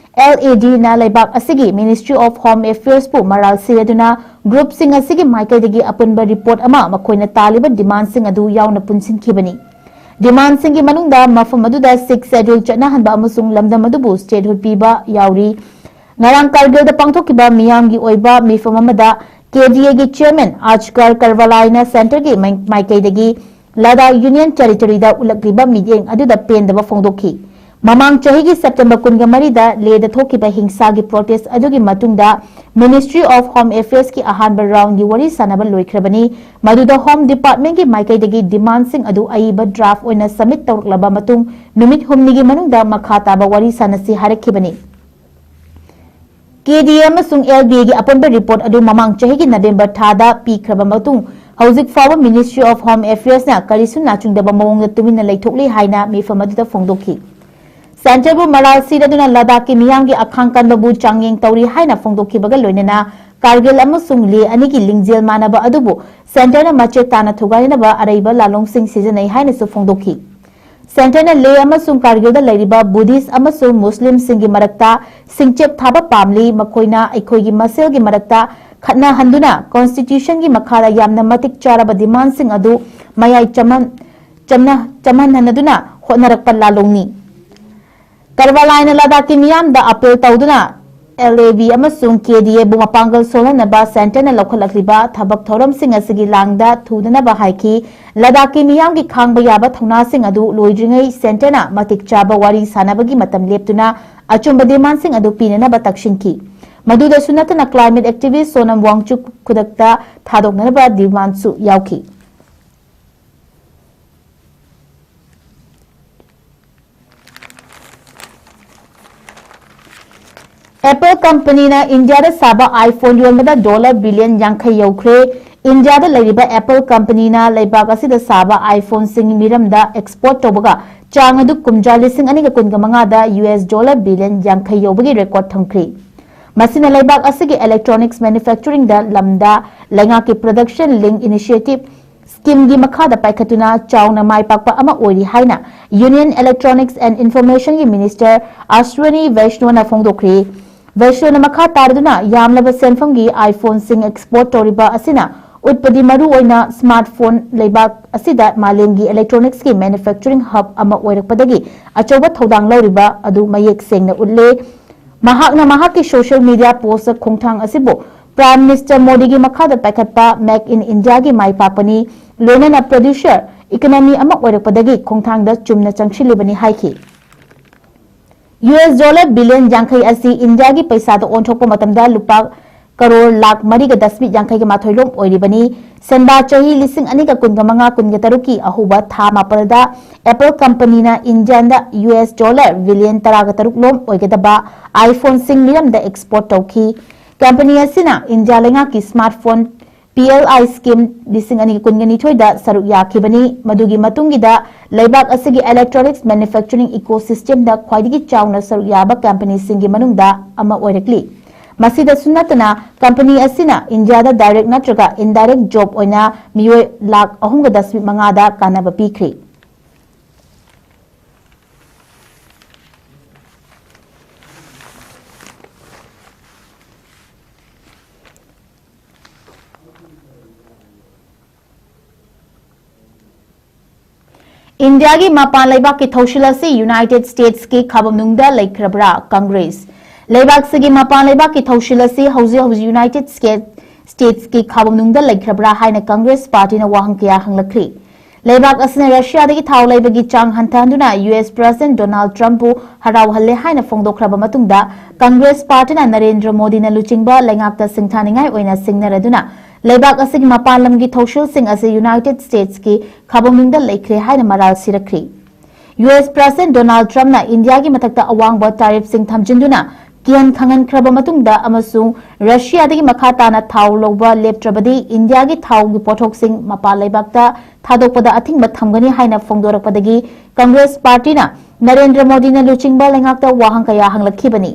ꯑꯦꯜ ꯑꯦ ꯗꯤꯅ ꯂꯩꯕꯥꯛ ꯑꯁꯤꯒꯤ ꯃꯤꯅꯤꯁꯇ꯭ꯔꯤ ꯑꯣꯐ ꯍꯣꯝ ꯑꯦꯐꯤꯌꯔꯁꯄꯨ ꯃꯔꯥꯜ ꯁꯤꯔꯗꯨꯅ ꯒ꯭ꯔꯨꯞꯁꯤꯡ ꯑꯁꯤꯒꯤ ꯃꯥꯏꯀꯩꯗꯒꯤ ꯑꯄꯨꯟꯕ ꯔꯤꯄꯣꯔꯠ ꯑꯃ ꯃꯈꯣꯏꯅ ꯇꯥꯜꯂꯤꯕ ꯗꯤꯃꯥꯟꯁꯤꯡ ꯑꯗꯨ ꯌꯥꯎꯅ ꯄꯨꯟꯁꯤꯟꯈꯤꯕꯅꯤ꯫ ꯗꯤꯃꯥꯟꯁꯤꯡꯒꯤ ꯃꯅꯨꯡꯗ ꯃꯐꯝ ꯑꯗꯨꯗ ꯁꯤꯛꯁ ꯁꯦꯗ꯭ꯌꯨꯜ ꯆꯠꯅꯍꯟꯕ ꯑꯃꯁꯨꯡ ꯂꯝꯗꯝ ꯑꯗꯨꯕꯨ ꯁ꯭ꯇꯦꯠꯍꯨꯗ ꯄꯤꯕ ꯌꯥꯎꯔꯤ꯫ ꯉꯔꯥꯡ ꯀꯥꯔꯒꯤꯜꯗ ꯄꯥꯡꯊꯣꯛꯈꯤꯕ ꯃꯤꯌꯥꯝꯒꯤ ꯑꯣꯏꯕ ꯃꯤꯐꯝ ꯑꯃꯗ ꯀꯦ ꯗꯤ ꯑꯦꯒꯤ ꯆꯤꯌꯔꯃꯦꯟ ꯑꯥꯖꯒꯔ ꯀꯔꯕꯂꯥꯏꯅ ꯁꯦꯟꯇꯔꯒꯤ ꯃꯥꯏ-, ꯃꯥꯏꯀꯩꯗꯒꯤ ꯂꯗꯥꯈ ꯌꯨꯅꯤꯌꯟ ꯇꯦꯔꯤꯇꯣꯔꯤꯗ ꯎꯠꯂꯛꯂꯤꯕ ꯃꯤꯠꯌꯦꯡ ꯑꯗꯨꯗ ꯄꯦꯟꯗꯕ ꯐꯣꯡꯗꯣꯛꯈꯤ꯫ ꯃꯃꯥꯡ ꯆꯍꯤꯒꯤ ꯁꯦꯞꯇꯦꯝꯕꯔ ꯀꯨꯟꯒ ꯃꯔꯤꯗ ꯂꯦꯗ ꯊꯣꯛꯈꯤꯕ ꯍꯤꯡꯁꯥꯒꯤ ꯄ꯭ꯔꯣꯇꯦꯁ ꯑꯗꯨꯒꯤ ꯃꯇꯨꯡꯗ ꯃꯤꯅꯤꯁꯇ꯭ꯔꯤ ꯑꯣꯐ ꯍꯣꯝ ꯑꯦꯐꯤꯌꯔꯁꯀꯤ ꯑꯍꯥꯟꯕ ꯔꯥꯎꯟꯒꯤ ꯋꯥꯔꯤ ꯁꯥꯅꯕ ꯂꯣꯏꯈ꯭ꯔꯕꯅꯤ, ꯃꯗꯨꯗ ꯍꯣꯝ ꯗꯤꯄꯥꯔꯠꯃꯦꯟꯒꯤ ꯃꯥꯏꯀꯩꯗꯒꯤ ꯗꯤꯃꯥꯟꯁꯤꯡ ꯑꯗꯨ ꯑꯏꯕ ꯗ꯭ꯔꯥꯐ ꯑꯣꯏꯅ ꯁꯕꯃꯤꯠ ꯇꯧꯔꯛꯂꯕ ꯃꯇꯨꯡ ꯅꯨꯃꯤꯠ ꯍꯨꯝꯅꯤꯒꯤ ꯃꯅꯨꯡꯗ ꯃꯈꯥ ꯇꯥꯕ ꯋꯥꯔꯤ ꯁꯥꯅꯁꯤ ꯍꯥꯏꯔꯛꯈꯤꯕꯅꯤ꯫ ꯀꯦ ꯗꯤ ꯑꯦ ꯑꯃꯁꯨꯡ ꯑꯦꯜ ꯗꯤ ꯑꯦꯒꯤ ꯑꯄꯨꯟꯕ ꯔꯤꯄꯣꯔꯠ ꯑꯗꯨ ꯃꯃꯥꯡ ꯆꯍꯤꯒꯤ ꯅꯕꯦꯝꯕꯔ ꯊꯥꯗ ꯄꯤꯈ꯭ꯔꯕ ꯃꯇꯨꯡ ꯍꯧꯖꯤꯛ ꯐꯥꯎꯕ ꯃꯤꯅꯤꯁꯇ꯭ꯔꯤ ꯑꯣꯐ ꯍꯣꯝ ꯑꯦꯐꯤꯌꯔꯁꯅ ꯀꯔꯤꯁꯨ ꯅꯥꯆꯨꯡꯗꯕ ꯃꯑꯣꯡꯗ ꯇꯨꯃꯤꯟꯅ ꯂꯩꯊꯣꯛꯂꯤ ꯍꯥꯏꯅ ꯃꯤꯐꯝ ꯑꯗꯨꯗ ꯐꯣꯡꯗꯣꯛꯈꯤ꯫ ꯁꯦꯟꯇꯔꯕꯨ ꯃꯔꯥꯜ ꯁꯤꯔꯗꯨꯅ ꯂꯗꯥꯈꯀꯤ ꯃꯤꯌꯥꯝꯒꯤ ꯑꯈꯥꯡ ꯀꯟꯕꯕꯨ ꯆꯥꯡꯌꯦꯡ ꯇꯧꯔꯤ ꯍꯥꯏꯅ ꯐꯣꯡꯗꯣꯛꯈꯤꯕꯒ ꯂꯣꯏꯅꯅ ꯀꯥꯔꯒꯤꯜ ꯑꯃꯁꯨꯡ ꯂꯦ ꯑꯅꯤꯒꯤ ꯂꯤꯡꯖꯦꯜ ꯃꯥꯟꯅꯕ ꯑꯗꯨꯕꯨ ꯁꯦꯟꯇꯔꯅ ꯃꯆꯦꯠ ꯇꯥꯅ ꯊꯨꯒꯥꯏꯅꯕ ꯑꯔꯩꯕ ꯂꯥꯂꯣꯡꯁꯤꯡ ꯁꯤꯖꯤꯟꯅꯩ ꯍꯥꯏꯅꯁꯨ ꯐꯣꯡꯗꯣꯛꯈꯤ꯫ ꯁꯦꯟꯇꯔꯅ ꯂꯦ ꯑꯃꯁꯨꯡ ꯀꯥꯔꯒꯤꯜꯗ ꯂꯩꯔꯤꯕ ꯕꯨꯙꯤꯁ ꯑꯃꯁꯨꯡ ꯃꯨꯁꯂꯤꯝꯁꯤꯡꯒꯤ ꯃꯔꯛꯇ ꯁꯤꯡꯆꯞ ꯊꯥꯕ ꯄꯥꯝꯂꯤ, ꯃꯈꯣꯏꯅ ꯑꯩꯈꯣꯏꯒꯤ ꯃꯁꯦꯜꯒꯤ ꯃꯔꯛꯇ ꯈꯠꯅꯍꯟꯗꯨꯅ ꯀꯣꯟꯁꯇꯤꯇ꯭ꯌꯨꯁꯟꯒꯤ ꯃꯈꯥꯗ ꯌꯥꯝꯅ ꯃꯇꯤꯛ ꯆꯥꯔꯕ ꯗꯤꯃꯥꯟꯁꯤꯡ ꯑꯗꯨ ꯃꯌꯥꯏ ꯆꯝꯍꯟ-, ꯆꯝꯅ-, ꯆꯝꯍꯟꯍꯟꯅꯗꯨꯅ ꯍꯣꯠꯅꯔꯛꯄ ꯂꯥꯂꯣꯡꯅꯤ꯫ ꯀꯔꯕꯥꯂꯥꯏꯅ ꯂꯗꯥꯈꯀꯤ ꯃꯤꯌꯥꯝꯗ ꯑꯄꯤꯜ ꯇꯧꯗꯨꯅ ꯑꯦꯜ ꯑꯦ ꯕꯤ ꯑꯃꯁꯨꯡ ꯀꯦ ꯗꯤ ꯑꯦꯕꯨ ꯃꯄꯥꯡꯒꯜ ꯁꯣꯜꯍꯟꯅꯕ ꯁꯦꯟꯇꯔꯅ ꯂꯧꯈꯠꯂꯛꯂꯤꯕ ꯊꯕꯛ ꯊꯧꯔꯝꯁꯤꯡ ꯑꯁꯤꯒꯤ ꯂꯥꯡꯗ ꯊꯨꯗꯅꯕ ꯍꯥꯏꯈꯤ꯫ ꯂꯗꯥꯈꯀꯤ ꯃꯤꯌꯥꯝꯒꯤ ꯈꯥꯡꯕ ꯌꯥꯕ ꯊꯧꯅꯥꯁꯤꯡ ꯑꯗꯨ ꯂꯣꯏꯗ꯭ꯔꯤꯉꯩ ꯁꯦꯟꯇꯔꯅ ꯃꯇꯤꯛ ꯆꯥꯕ ꯋꯥꯔꯤ ꯁꯥꯅꯕꯒꯤ ꯃꯇꯝ ꯂꯦꯞꯇꯨꯅ ꯑꯆꯨꯝꯕ ꯗꯤꯃꯥꯟꯁꯤꯡ ꯑꯗꯨ ꯄꯤꯅꯅꯕ ꯇꯛꯁꯤꯟꯈꯤ꯫ ꯃꯗꯨꯗꯁꯨ ꯅꯠꯇꯅ ꯀ꯭ꯂꯥꯏꯃꯦꯠ ꯑꯦꯛꯇꯤꯚꯤꯁ꯭ꯠ ꯁꯣꯅꯝ ꯋꯥꯡꯆꯨꯛ ꯈꯨꯗꯛꯇ ꯊꯥꯗꯣꯛꯅꯅꯕ ꯗꯤꯃꯥꯟꯁꯨ ꯌꯥꯎꯈꯤ꯫ Apple ꯀꯝꯄꯅꯤꯅ ꯏꯟꯗꯤꯌꯥꯗ ꯁꯥꯕ iPhone ꯌꯣꯟꯕꯗ ꯗꯣꯂꯔ ꯕꯤꯂꯤꯌꯟ ꯌꯥꯡꯈꯩ ꯌꯧꯈ꯭ꯔꯦ꯫ ꯏꯟꯗꯤꯌꯥꯗ ꯂꯩꯔꯤꯕ Apple ꯀꯝꯄꯅꯤꯅ ꯂꯩꯕꯥꯛ ꯑꯁꯤꯗ ꯁꯥꯕ iPhone ꯁꯤꯡ ꯃꯤꯔꯝꯗ export ꯇꯧꯕꯒ ꯆꯥꯡ ꯑꯗꯨ ꯀꯨꯝꯖꯥ ꯂꯤꯁꯤꯡ ꯑꯅꯤꯒ ꯀꯨꯟꯒ ꯃꯉꯥꯗ US ꯗꯣꯂꯔ ꯕꯤꯂꯤꯌꯟ ꯌꯥꯡꯈꯩ ꯌꯧꯕꯒꯤ record ꯊꯝꯈ꯭ꯔꯦ꯫ ꯃꯁꯤꯅ ꯂꯩꯕꯥꯛ ꯑꯁꯤꯒꯤ electronics manufacturing ꯗ ꯂꯝꯗ ꯂꯩꯉꯥꯛꯀꯤ Production Linked Incentive Scheme ꯒꯤ ꯃꯈꯥꯗ ꯄꯥꯏꯈꯠꯇꯨꯅ ꯆꯥꯎꯅ ꯃꯥꯏ ꯄꯥꯛꯄ ꯑꯃ ꯑꯣꯏꯔꯤ ꯍꯥꯏꯅ Union Electronics and Information ꯒꯤ Minister Ashwini Vaishnaw ꯅ ꯐꯣꯡꯗꯣꯛꯈ꯭ꯔꯦ꯫ Vaishnaw ꯅ ꯃꯈꯥ ꯇꯥꯔꯗꯨꯅ ꯌꯥꯝꯂꯕ ꯁꯦꯟꯐꯝꯒꯤ iPhone ꯁꯤꯡ export ꯇꯧꯔꯤꯕ ꯑꯁꯤꯅ ꯎꯠꯄꯗꯤ ꯃꯔꯨ ꯑꯣꯏꯅ smartphone ꯂꯩꯕꯥꯛ ꯑꯁꯤꯗ ꯃꯥꯂꯦꯝꯒꯤ electronics ꯀꯤ manufacturing hub ꯑꯃ ꯑꯣꯏꯔꯛꯄꯗꯒꯤ ꯑꯆꯧꯕ ꯊꯧꯗꯥꯡ ꯂꯧꯔꯤꯕ ꯑꯗꯨ ꯃꯌꯦꯛ ꯁꯦꯡꯅ ꯎꯠꯂꯦ꯫ ꯃꯍꯥꯛꯅ ꯃꯍꯥꯛꯀꯤ social media post ꯇ ꯈꯣꯡꯊꯥꯡ ꯑꯁꯤꯕꯨ Prime Minister ꯃꯣꯗꯤꯒꯤ ꯃꯈꯥꯗ ꯄꯥꯏꯈꯠꯄ Make in India ꯒꯤ ꯃꯥꯏ ꯄꯥꯛꯄꯅꯤ, ꯂꯣꯏꯅꯅ producer economy ꯑꯃ ꯑꯣꯏꯔꯛꯄꯗꯒꯤ ꯈꯣꯡꯊꯥꯡꯗ ꯆꯨꯝꯅ ꯆꯪꯁꯤꯜꯂꯤꯕꯅꯤ ꯍꯥꯏꯈꯤ꯫ US ꯗꯣꯂꯔ ꯕꯤꯂꯤꯌꯟ ꯌꯥꯡꯈꯩ ꯑꯁꯤ ꯏꯟꯗꯤꯌꯥꯒꯤ ꯄꯩꯁꯥꯗ ꯑꯣꯟꯊꯣꯛꯄ ꯃꯇꯝꯗ ꯂꯨꯄꯥ ꯀꯔꯣꯔ ꯂꯥꯈ ꯃꯔꯤꯒ ꯗꯁꯃꯤꯛ ꯌꯥꯡꯈꯩꯒ ꯃꯥꯊꯣꯏ ꯂꯣꯝ ꯑꯣꯏꯔꯤꯕꯅꯤ꯫ ꯁꯦꯟꯕꯥ ꯆꯍꯤ ꯂꯤꯁꯤꯡ ꯑꯅꯤꯒ ꯀꯨꯟꯒ ꯃꯉꯥ ꯀꯨꯟꯒ ꯇꯔꯨꯛꯀꯤ ꯑꯍꯧꯕ ꯊꯥ ꯃꯥꯄꯜꯗ Apple ꯀꯝꯄꯅꯤꯅ ꯏꯟꯗꯤꯌꯥꯗ US ꯗꯣꯂꯔ ꯕꯤꯂꯤꯌꯟ ꯇꯔꯥꯒ ꯇꯔꯨꯛ ꯂꯣꯝ ꯑꯣꯏꯒꯗꯕ iPhone ꯁꯤꯡ ꯃꯤꯔꯝꯗ export ꯇꯧꯈꯤ꯫ ꯀꯝꯄꯅꯤ ꯑꯁꯤꯅ ꯏꯟꯗꯤꯌꯥ ꯂꯩꯉꯥꯛꯀꯤ smartphone PLI scheme ꯂꯤꯁꯤꯡ ꯑꯅꯤ ꯀꯨꯟꯒ ꯅꯤꯊꯣꯏꯗ ꯁꯔꯨꯛ ꯌꯥꯈꯤꯕꯅꯤ꯫ ꯃꯗꯨꯒꯤ ꯃꯇꯨꯡꯒꯤꯗ ꯂꯩꯕꯥꯛ ꯑꯁꯤꯒꯤ electronics manufacturing ecosystem ꯗ ꯈ꯭ꯋꯥꯏꯗꯒꯤ ꯆꯥꯎꯅ ꯁꯔꯨꯛ ꯌꯥꯕ ꯀꯝꯄꯅꯤꯁꯤꯡꯒꯤ ꯃꯅꯨꯡꯗ ꯑꯃ ꯑꯣꯏꯔꯛꯂꯤ꯫ ꯃꯁꯤꯗꯁꯨ ꯅꯠꯇꯅ ꯀꯝꯄꯅꯤ ꯑꯁꯤꯅ ꯏꯟꯗꯤꯌꯥꯗ direct ꯅꯠꯇ꯭ꯔꯒ indirect job ꯑꯣꯏꯅ ꯃꯤꯑꯣꯏ ꯂꯥꯈ ꯑꯍꯨꯝꯒ ꯗꯁꯃꯤꯛ ꯃꯉꯥꯗ ꯀꯥꯟꯅꯕ ꯄꯤꯈ꯭ꯔꯤ꯫ ꯏꯟꯗꯤꯌꯥꯒꯤ ꯃꯄꯥꯟ ꯂꯩꯕꯥꯛꯀꯤ ꯊꯧꯁꯤꯜ ꯑꯁꯤ United States ꯀꯤ ꯈꯥꯕꯝꯅꯨꯡꯗ ꯂꯩꯈ꯭ꯔꯕ꯭ꯔꯥ? ꯀꯪꯒ꯭ꯔꯦꯁ꯫ ꯂꯩꯕꯥꯛꯁꯤꯒꯤ ꯃꯄꯥꯟ ꯂꯩꯕꯥꯛꯀꯤ ꯊꯧꯁꯤꯜ ꯑꯁꯤ ꯍꯧꯖꯤꯛ ꯍꯧꯖꯤꯛ United States ꯀꯤ ꯈꯥꯕꯝꯅꯨꯡꯗ ꯂꯩꯈ꯭ꯔꯕ꯭ꯔꯥ ꯍꯥꯏꯅ ꯀꯪꯒ꯭ꯔꯦꯁ ꯄꯥꯔꯇꯤꯅ ꯋꯥꯍꯪ ꯀꯌꯥ ꯍꯪꯂꯛꯈ꯭ꯔꯤ꯫ ꯂꯩꯕꯥꯛ ꯑꯁꯤꯅ ꯔꯁꯤꯌꯥꯗꯒꯤ ꯊꯥꯎ ꯂꯩꯕꯒꯤ ꯆꯥꯡ ꯍꯟꯊꯍꯟꯗꯨꯅ US President Donald Trump ꯄꯨ ꯍꯔꯥꯎꯍꯜꯂꯦ ꯍꯥꯏꯅ ꯐꯣꯡꯗꯣꯛꯈ꯭ꯔꯕ ꯃꯇꯨꯡꯗ, ꯀꯪꯒ꯭ꯔꯦꯁ ꯄꯥꯔꯇꯤꯅ ꯅꯔꯦꯟꯗ꯭ꯔ ꯃꯣꯗꯤꯅ ꯂꯨꯆꯤꯡꯕ ꯂꯩꯉꯥꯛꯇ ꯁꯤꯡꯊꯥꯅꯤꯡꯉꯥꯏ ꯑꯣꯏꯅ ꯁꯤꯡꯅꯔꯗꯨꯅ ꯂꯩꯕꯥꯛ ꯑꯁꯤꯒꯤ ꯃꯄꯥꯟ ꯂꯝꯒꯤ ꯊꯧꯁꯤꯜꯁꯤꯡ ꯑꯁꯤ United States ꯀꯤ ꯈꯥꯕꯝꯅꯨꯡꯗ ꯂꯩꯈ꯭ꯔꯦ ꯍꯥꯏꯅ ꯃꯔꯥꯜ ꯁꯤꯔꯛꯈ꯭ꯔꯤ꯫ US President Donald Trump ꯅ ꯏꯟꯗꯤꯌꯥꯒꯤ ꯃꯊꯛꯇ ꯑꯋꯥꯡꯕ tariff ꯁꯤꯡ ꯊꯝꯖꯤꯟꯗꯨꯅ ꯀꯤꯍꯟ ꯈꯪꯍꯟꯈ꯭ꯔꯕ ꯃꯇꯨꯡꯗ ꯑꯃꯁꯨꯡ ꯔꯁꯤꯌꯥꯗꯒꯤ ꯃꯈꯥ ꯇꯥꯅ ꯊꯥꯎ ꯂꯧꯕ ꯂꯦꯞꯇ꯭ꯔꯕꯗꯤ ꯏꯟꯗꯤꯌꯥꯒꯤ ꯊꯥꯎꯒꯤ ꯄꯣꯠꯊꯣꯛꯁꯤꯡ ꯃꯄꯥꯟ ꯂꯩꯕꯥꯛꯇ ꯊꯥꯗꯣꯛꯄꯗ ꯑꯊꯤꯡꯕ ꯊꯝꯒꯅꯤ ꯍꯥꯏꯅ ꯐꯣꯡꯗꯣꯔꯛꯄꯗꯒꯤ ꯀꯪꯒ꯭ꯔꯦꯁ ꯄꯥꯔꯇꯤꯅ ꯅꯔꯦꯟꯗ꯭ꯔ ꯃꯣꯗꯤꯅ ꯂꯨꯆꯤꯡꯕ ꯂꯩꯉꯥꯛꯇ ꯋꯥꯍꯪ ꯀꯌꯥ ꯍꯪꯂꯛꯈꯤꯕꯅꯤ꯫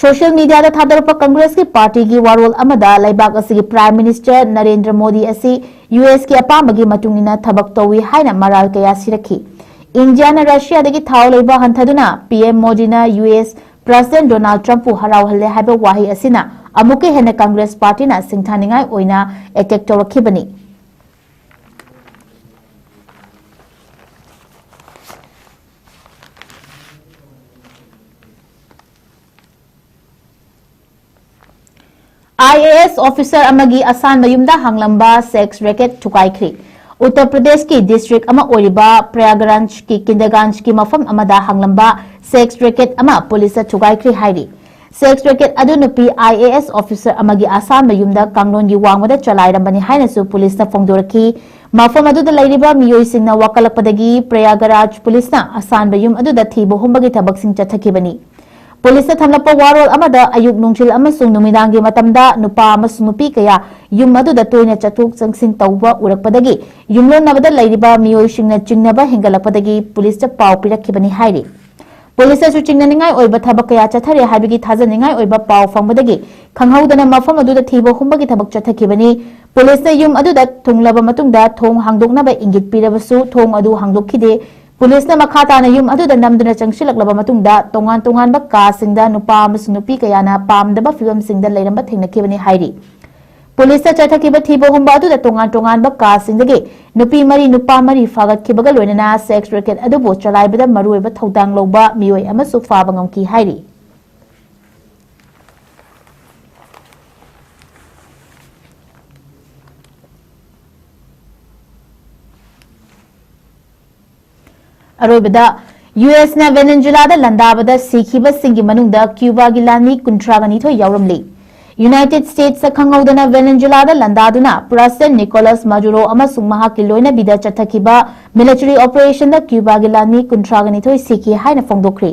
ꯁꯣꯁꯤꯌꯦꯜ ꯃꯤꯗꯤꯌꯥꯗ ꯊꯥꯗꯣꯔꯛꯄ ꯀꯪꯒ꯭ꯔꯦꯁꯀꯤ ꯄꯥꯔꯇꯤꯒꯤ ꯋꯥꯔꯣꯜ ꯑꯃꯗ ꯂꯩꯕꯥꯛ ꯑꯁꯤꯒꯤ ꯄ꯭ꯔꯥꯏꯝ ꯃꯤꯅꯤꯁꯇꯔ ꯅꯔꯦꯟꯗ꯭ꯔ ꯃꯣꯗꯤ ꯑꯁꯤ ꯌꯨ ꯑꯦꯁꯀꯤ ꯑꯄꯥꯝꯕꯒꯤ ꯃꯇꯨꯡ ꯏꯟꯅ ꯊꯕꯛ ꯇꯧꯏ ꯍꯥꯏꯅ ꯃꯔꯥꯜ ꯀꯌꯥ ꯁꯤꯔꯛꯈꯤ꯫ ꯏꯟꯗꯤꯌꯥꯅ ꯔꯁꯤꯌꯥꯗꯒꯤ ꯊꯥꯎ ꯂꯩꯕ ꯍꯟꯊꯗꯨꯅ ꯄꯤ ꯑꯦꯝ ꯃꯣꯗꯤꯅ ꯌꯨ ꯑꯦꯁ ꯄ꯭ꯔꯦꯁꯤꯗꯦꯟꯠ ꯗꯣꯅꯥꯜꯗ ꯇ꯭ꯔꯝꯞꯄꯨ ꯍꯔꯥꯎꯍꯜꯂꯦ ꯍꯥꯏꯕ ꯋꯥꯍꯩ ꯑꯁꯤꯅ ꯑꯃꯨꯛꯀ ꯍꯦꯟꯅ ꯀꯪꯒ꯭ꯔꯦꯁ ꯄꯥꯔꯇꯤꯅ ꯁꯤꯡꯊꯥꯅꯤꯡꯉꯥꯏ ꯑꯣꯏꯅ attack ꯇꯧꯔꯛꯈꯤꯕꯅꯤ꯫ I A S officer ꯑꯃꯒꯤ ꯑꯁꯥꯟꯕ ꯌꯨꯝꯗ ꯍꯥꯡꯂꯝꯕ ꯁꯦꯛꯁ ꯔꯦꯀꯦꯠ ꯊꯨꯒꯥꯏꯈ꯭ꯔꯤ꯫ ꯎꯠꯇꯔ ꯄ꯭ꯔꯗꯦꯁꯀꯤ ꯗꯤꯁꯇ꯭ꯔꯤꯛ ꯑꯃ ꯑꯣꯏꯔꯤꯕ ꯄ꯭ꯔꯌꯥꯒꯔꯥꯟꯖꯀꯤ ꯀꯤꯟꯗꯔꯒꯥꯟꯖꯀꯤ ꯃꯐꯝ ꯑꯃꯗ ꯍꯥꯡꯂꯝꯕ ꯁꯦꯛꯁ ꯔꯦꯀꯦꯠ ꯑꯃ ꯄꯨꯂꯤꯁꯅ ꯊꯨꯒꯥꯏꯈ꯭ꯔꯤ ꯍꯥꯏꯔꯤ꯫ ꯁꯦꯛꯁ ꯔꯦꯀꯦꯠ ꯑꯗꯨ ꯅꯨꯄꯤ ꯑꯥꯏ ꯑꯦ ꯑꯦꯁ ꯑꯣꯐꯤꯁꯔ ꯑꯃꯒꯤ ꯑꯁꯥꯟꯕ ꯌꯨꯝꯗ ꯀꯥꯡꯂꯣꯟꯒꯤ ꯋꯥꯡꯃꯗ ꯆꯂꯥꯏꯔꯝꯕꯅꯤ ꯍꯥꯏꯅꯁꯨ ꯄꯨꯂꯤꯁꯅ ꯐꯣꯡꯗꯣꯔꯛꯈꯤ꯫ ꯃꯐꯝ ꯑꯗꯨꯗ ꯂꯩꯔꯤꯕ ꯃꯤꯑꯣꯏꯁꯤꯡꯅ ꯋꯥꯀꯠꯂꯛꯄꯗꯒꯤ ꯄ꯭ꯔꯌꯥꯒꯔꯥꯖ ꯄꯨꯂꯤꯁꯅ ꯑꯁꯥꯟꯕ ꯌꯨꯝ ꯑꯗꯨꯗ ꯊꯤꯕ ꯍꯨꯝꯕꯒꯤ ꯊꯕꯛꯁꯤꯡ ꯆꯠꯊꯈꯤꯕꯅꯤ꯫ ꯄꯨꯂꯤꯁꯅ ꯊꯝꯂꯛꯄ ꯋꯥꯔꯣꯜ ꯑꯃꯗ ꯑꯌꯨꯛ, ꯅꯨꯡꯊꯤꯜ ꯑꯃꯁꯨꯡ ꯅꯨꯃꯤꯗꯥꯡꯒꯤ ꯃꯇꯝꯗ ꯅꯨꯄꯥ ꯑꯃꯁꯨꯡ ꯅꯨꯄꯤ ꯀꯌꯥ ꯌꯨꯝ ꯑꯗꯨꯗ ꯇꯣꯏꯅ ꯆꯠꯊꯣꯛ ꯆꯪꯁꯤꯟ ꯇꯧꯕ ꯎꯔꯛꯄꯗꯒꯤ ꯌꯨꯝꯂꯣꯟꯅꯕꯗ ꯂꯩꯔꯤꯕ ꯃꯤꯑꯣꯏꯁꯤꯡꯅ ꯆꯤꯡꯅꯕ ꯍꯦꯟꯒꯠꯂꯛꯄꯗꯒꯤ ꯄꯨꯂꯤꯁꯇ ꯄꯥꯎ ꯄꯤꯔꯛꯈꯤꯕꯅꯤ ꯍꯥꯏꯔꯤ꯫ ꯄꯨꯂꯤꯁꯅꯁꯨ ꯆꯤꯡꯅꯅꯤꯡꯉꯥꯏ ꯑꯣꯏꯕ ꯊꯕꯛ ꯀꯌꯥ ꯆꯠꯊꯔꯦ ꯍꯥꯏꯕꯒꯤ ꯊꯥꯖꯅꯤꯡꯉꯥꯏ ꯑꯣꯏꯕ ꯄꯥꯎ ꯐꯪꯕꯗꯒꯤ ꯈꯪꯍꯧꯗꯅ ꯃꯐꯝ ꯑꯗꯨꯗ ꯊꯤꯕ ꯍꯨꯝꯕꯒꯤ ꯊꯕꯛ ꯆꯠꯊꯈꯤꯕꯅꯤ꯫ ꯄꯨꯂꯤꯁꯅ ꯌꯨꯝ ꯑꯗꯨꯗ ꯊꯨꯡꯂꯕ ꯃꯇꯨꯡꯗ ꯊꯣꯡ ꯍꯥꯡꯗꯣꯛꯅꯕ ꯏꯪꯒꯤꯠ ꯄꯤꯔꯕꯁꯨ ꯊꯣꯡ ꯑꯗꯨ ꯍꯥꯡꯗꯣꯛꯈꯤꯗꯦ꯫ ꯄꯨꯂꯤꯁꯅ ꯃꯈꯥ ꯇꯥꯅ ꯌꯨꯝ ꯑꯗꯨꯗ ꯅꯝꯗꯨꯅ ꯆꯪꯁꯤꯜꯂꯛꯂꯕ ꯃꯇꯨꯡꯗ ꯇꯣꯉꯥꯟ ꯇꯣꯉꯥꯟꯕ ꯀꯥꯁꯤꯡꯗ ꯅꯨꯄꯥ ꯑꯃꯁꯨꯡ ꯅꯨꯄꯤ ꯀꯌꯥꯅ ꯄꯥꯝꯗꯕ ꯐꯤꯚꯝꯁꯤꯡꯗ ꯂꯩꯔꯝꯕ ꯊꯦꯡꯅꯈꯤꯕꯅꯤ ꯍꯥꯏꯔꯤ꯫ ꯄꯨꯂꯤꯁꯅ ꯆꯠꯊꯈꯤꯕ ꯊꯤꯕ ꯍꯨꯝꯕ ꯑꯗꯨꯗ ꯇꯣꯉꯥꯟ ꯇꯣꯉꯥꯟꯕ ꯀꯥꯁꯤꯡꯗꯒꯤ ꯅꯨꯄꯤ ꯃꯔꯤ, ꯅꯨꯄꯥ ꯃꯔꯤ ꯐꯥꯒꯠꯈꯤꯕꯒ ꯂꯣꯏꯅꯅ ꯁꯦꯛꯁ ꯔꯦꯀꯦꯠ ꯑꯗꯨꯕꯨ ꯆꯂꯥꯏꯕꯗ ꯃꯔꯨꯑꯣꯏꯕ ꯊꯧꯗꯥꯡ ꯂꯧꯕ ꯃꯤꯑꯣꯏ ꯑꯃꯁꯨ ꯐꯥꯕ ꯉꯝꯈꯤ ꯍꯥꯏꯔꯤ꯫ ꯑꯔꯣꯏꯕꯗ, ꯌꯨ ꯑꯦꯁꯅ ꯚꯦꯅꯦꯖꯨꯂꯥꯗ ꯂꯥꯟꯗꯥꯕꯗ ꯁꯤꯈꯤꯕꯁꯤꯡꯒꯤ ꯃꯅꯨꯡꯗ ꯀ꯭ꯌꯨꯕꯥꯒꯤ ꯂꯥꯟꯃꯤ ꯀꯨꯟꯊ꯭ꯔꯥꯒ ꯅꯤꯊꯣꯏ ꯌꯥꯎꯔꯝꯂꯤ꯫ ꯌꯨꯅꯥꯏꯇꯦꯗ ꯁ꯭ꯇꯦꯠꯁꯇ ꯈꯪꯍꯧꯗꯅ ꯚꯦꯅꯦꯖꯨꯂꯥꯗ ꯂꯥꯟꯗꯥꯗꯨꯅ ꯄ꯭ꯔꯦꯁꯤꯗꯦꯟꯠ ꯅꯤꯀꯣꯂꯥꯁ ꯃꯥꯗꯨꯔꯣ ꯑꯃꯁꯨꯡ ꯃꯍꯥꯛꯀꯤ ꯂꯣꯏꯅꯕꯤꯗ ꯆꯠꯊꯈꯤꯕ ꯃꯤꯂꯤꯇꯔꯤ ꯑꯣꯄꯔꯦꯁꯟꯗ ꯀ꯭ꯌꯨꯕꯥꯒꯤ ꯂꯥꯟꯃꯤ ꯀꯨꯟꯊ꯭ꯔꯥꯒ ꯅꯤꯊꯣꯏ ꯁꯤꯈꯤ ꯍꯥꯏꯅ ꯐꯣꯡꯗꯣꯛꯈ꯭ꯔꯤ꯫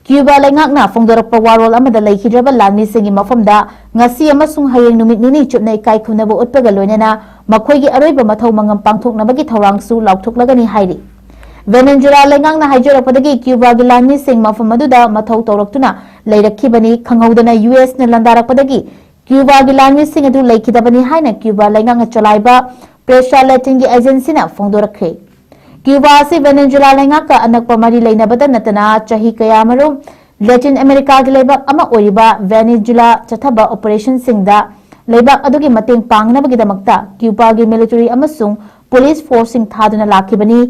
ꯀ꯭ꯌꯨꯕꯥ ꯂꯩꯉꯥꯛꯅ ꯐꯣꯡꯗꯣꯔꯛꯄ ꯋꯥꯔꯣꯜ ꯑꯃꯗ ꯂꯩꯈꯤꯗ꯭ꯔꯕ ꯂꯥꯟꯃꯤꯁꯤꯡꯒꯤ ꯃꯐꯝꯗ ꯉꯁꯤ ꯑꯃꯁꯨꯡ ꯍꯌꯦꯡ ꯅꯨꯃꯤꯠ ꯅꯤꯅꯤ ꯆꯨꯞꯅ ꯏꯀꯥꯏ ꯈꯨꯝꯅꯕ ꯎꯠꯄꯒ ꯂꯣꯏꯅꯅ ꯃꯈꯣꯏꯒꯤ ꯑꯔꯣꯏꯕ ꯃꯊꯧ ꯃꯉꯝ ꯄꯥꯡꯊꯣꯛꯅꯕꯒꯤ ꯊꯧꯔꯥꯡꯁꯨ ꯂꯥꯎꯊꯣꯛꯂꯒꯅꯤ ꯍꯥꯏꯔꯤ꯫ ꯚꯦꯅꯦꯖꯨꯂꯥ ꯂꯩꯉꯥꯛꯅ ꯍꯥꯏꯖꯔꯛꯄꯗꯒꯤ ꯀ꯭ꯌꯨꯕꯥꯒꯤ ꯂꯥꯟꯃꯤꯁꯤꯡ ꯃꯐꯝ ꯑꯗꯨꯗ ꯃꯊꯧ ꯇꯧꯔꯛꯇꯨꯅ ꯂꯩꯔꯛꯈꯤꯕꯅꯤ꯫ ꯈꯪꯍꯧꯗꯅ ꯌꯨ ꯑꯦꯁꯅ ꯂꯥꯟꯗꯥꯔꯛꯄꯗꯒꯤ ꯀ꯭ꯌꯨꯕꯥꯒꯤ ꯂꯥꯟꯃꯤꯁꯤꯡ ꯑꯗꯨ ꯂꯩꯈꯤꯗꯕꯅꯤ ꯍꯥꯏꯅ ꯀ꯭ꯌꯨꯕꯥ ꯂꯩꯉꯥꯛꯅ ꯆꯂꯥꯏꯕ ꯄ꯭ꯔꯦꯁꯥ ꯂꯦꯇꯤꯟꯒꯤ ꯑꯦꯖꯦꯟꯁꯤꯅ ꯐꯣꯡꯗꯣꯔꯛꯈ꯭ꯔꯦ꯫ ꯀ꯭ꯌꯨꯕꯥ ꯑꯁꯤ ꯚꯦꯅꯦꯖꯨꯂꯥ ꯂꯩꯉꯥꯛꯀ ꯑꯅꯛꯄ ꯃꯔꯤ ꯂꯩꯅꯕꯇ ꯅꯠꯇꯅ ꯆꯍꯤ ꯀꯌꯥꯃꯔꯨꯝ ꯂꯦꯇꯤꯟ ꯑꯃꯦꯔꯤꯀꯥꯒꯤ ꯂꯩꯕꯥꯛ ꯑꯃ ꯑꯣꯏꯔꯤꯕ ꯚꯦꯅꯦꯖꯨꯂꯥ ꯆꯠꯊꯕ ꯑꯣꯄꯔꯦꯁꯟꯁꯤꯡꯗ ꯂꯩꯕꯥꯛ ꯑꯗꯨꯒꯤ ꯃꯇꯦꯡ ꯄꯥꯡꯅꯕꯒꯤꯗꯃꯛꯇ ꯀ꯭ꯌꯨꯕꯥꯒꯤ ꯃꯤꯂꯤꯇꯔꯤ ꯑꯃꯁꯨꯡ ꯄꯨꯂꯤꯁ ꯐꯣꯔꯁꯁꯤꯡ ꯊꯥꯗꯨꯅ ꯂꯥꯛꯈꯤꯕꯅꯤ꯫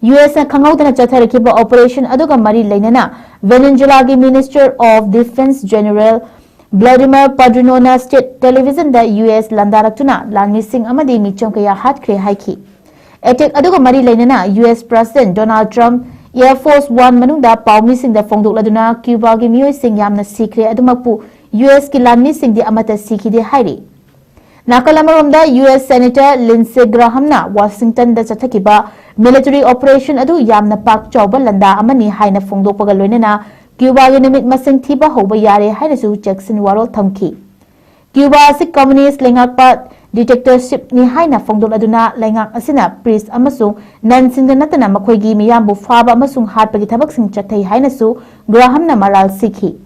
ꯌꯨ ꯑꯦꯁꯅ ꯈꯪꯍꯧꯗꯅ ꯆꯠꯊꯔꯛꯈꯤꯕ ꯑꯣꯄꯔꯦꯁꯟ ꯑꯗꯨꯒ ꯃꯔꯤ ꯂꯩꯅꯅ ꯚꯦꯅꯦꯖꯨꯂꯥꯒꯤ minister of defence general Vladimir ꯄꯥꯗ꯭ꯔꯤꯅꯣꯅ ꯁ꯭ꯇꯦꯠ ꯇꯦꯂꯤꯚꯤꯖꯟꯗ ꯌꯨ ꯑꯦꯁ ꯂꯥꯟꯗꯥꯔꯛꯇꯨꯅ ꯂꯥꯟꯃꯤꯁꯤꯡ ꯑꯃꯗꯤ ꯃꯤꯆꯝ ꯀꯌꯥ ꯍꯥꯠꯈ꯭ꯔꯦ ꯍꯥꯏꯈꯤ꯫ ꯑꯦꯇꯦꯛ ꯑꯗꯨꯒ ꯃꯔꯤ ꯂꯩꯅꯅ U S president Donald Trump air force one ꯃꯅꯨꯡꯗ ꯄꯥꯎꯃꯤꯁꯤꯡꯗ ꯐꯣꯡꯗꯣꯛꯂꯗꯨꯅ ꯀ꯭ꯌꯨꯕꯥꯒꯤ ꯃꯤꯑꯣꯏꯁꯤꯡ ꯌꯥꯝꯅ ꯁꯤꯈ꯭ꯔꯦ, ꯑꯗꯨꯃꯛꯄꯨ ꯌꯨ ꯑꯦꯁꯀꯤ ꯂꯥꯟꯃꯤꯁꯤꯡꯗꯤ ꯑꯃꯠꯇ ꯁꯤꯈꯤꯗꯦ ꯍꯥꯏꯔꯤ꯫ ꯅꯥꯀꯜ ꯑꯃꯔꯣꯝꯗ ꯌꯨ ꯑꯦꯁ ꯁꯦꯅꯦꯇꯔ ꯂꯤꯟꯁꯦ ꯒ꯭ꯔꯥꯍꯝꯅ ꯋꯥꯁꯤꯡꯇꯟꯗ ꯆꯠꯊꯈꯤꯕ ꯃꯤꯂꯤꯇꯔꯤ ꯑꯣꯄꯔꯦꯁꯟ ꯑꯗꯨ ꯌꯥꯝꯅ ꯄꯥꯛ ꯆꯥꯎꯕ ꯂꯥꯟꯗꯥ ꯑꯃꯅꯤ ꯍꯥꯏꯅ ꯐꯣꯡꯗꯣꯛꯄꯒ ꯂꯣꯏꯅꯅ ꯀ꯭ꯌꯨꯕꯥꯒꯤ ꯅꯨꯃꯤꯠ ꯃꯁꯤꯡ ꯊꯤꯕ ꯍꯧꯕ ꯌꯥꯔꯦ ꯍꯥꯏꯅꯁꯨ ꯖꯦꯛꯁꯟ ꯋꯥꯔꯣꯜ ꯊꯝꯈꯤ꯫ ꯀ꯭ꯌꯨꯕꯥ ꯑꯁꯤ ꯀꯝꯃꯨꯅꯤꯁ꯭ꯠ ꯂꯩꯉꯥꯛꯄ ꯗꯤꯛꯇꯦꯇꯔꯁꯤꯞꯅꯤ ꯍꯥꯏꯅ ꯐꯣꯡꯗꯣꯛꯂꯗꯨꯅ ꯂꯩꯉꯥꯛ ꯑꯁꯤꯅ ꯄ꯭ꯔꯤꯁ꯭ꯠ ꯑꯃꯁꯨꯡ ꯅꯟꯁꯤꯡꯗ ꯅꯠꯇꯅ ꯃꯈꯣꯏꯒꯤ ꯃꯤꯌꯥꯝꯕꯨ ꯐꯥꯕ ꯑꯃꯁꯨꯡ ꯍꯥꯠꯄꯒꯤ ꯊꯕꯛꯁꯤꯡ ꯆꯠꯊꯩ ꯍꯥꯏꯅꯁꯨ ꯒ꯭ꯔꯥꯍꯝꯅ ꯃꯔꯥꯜ ꯁꯤꯈꯤ꯫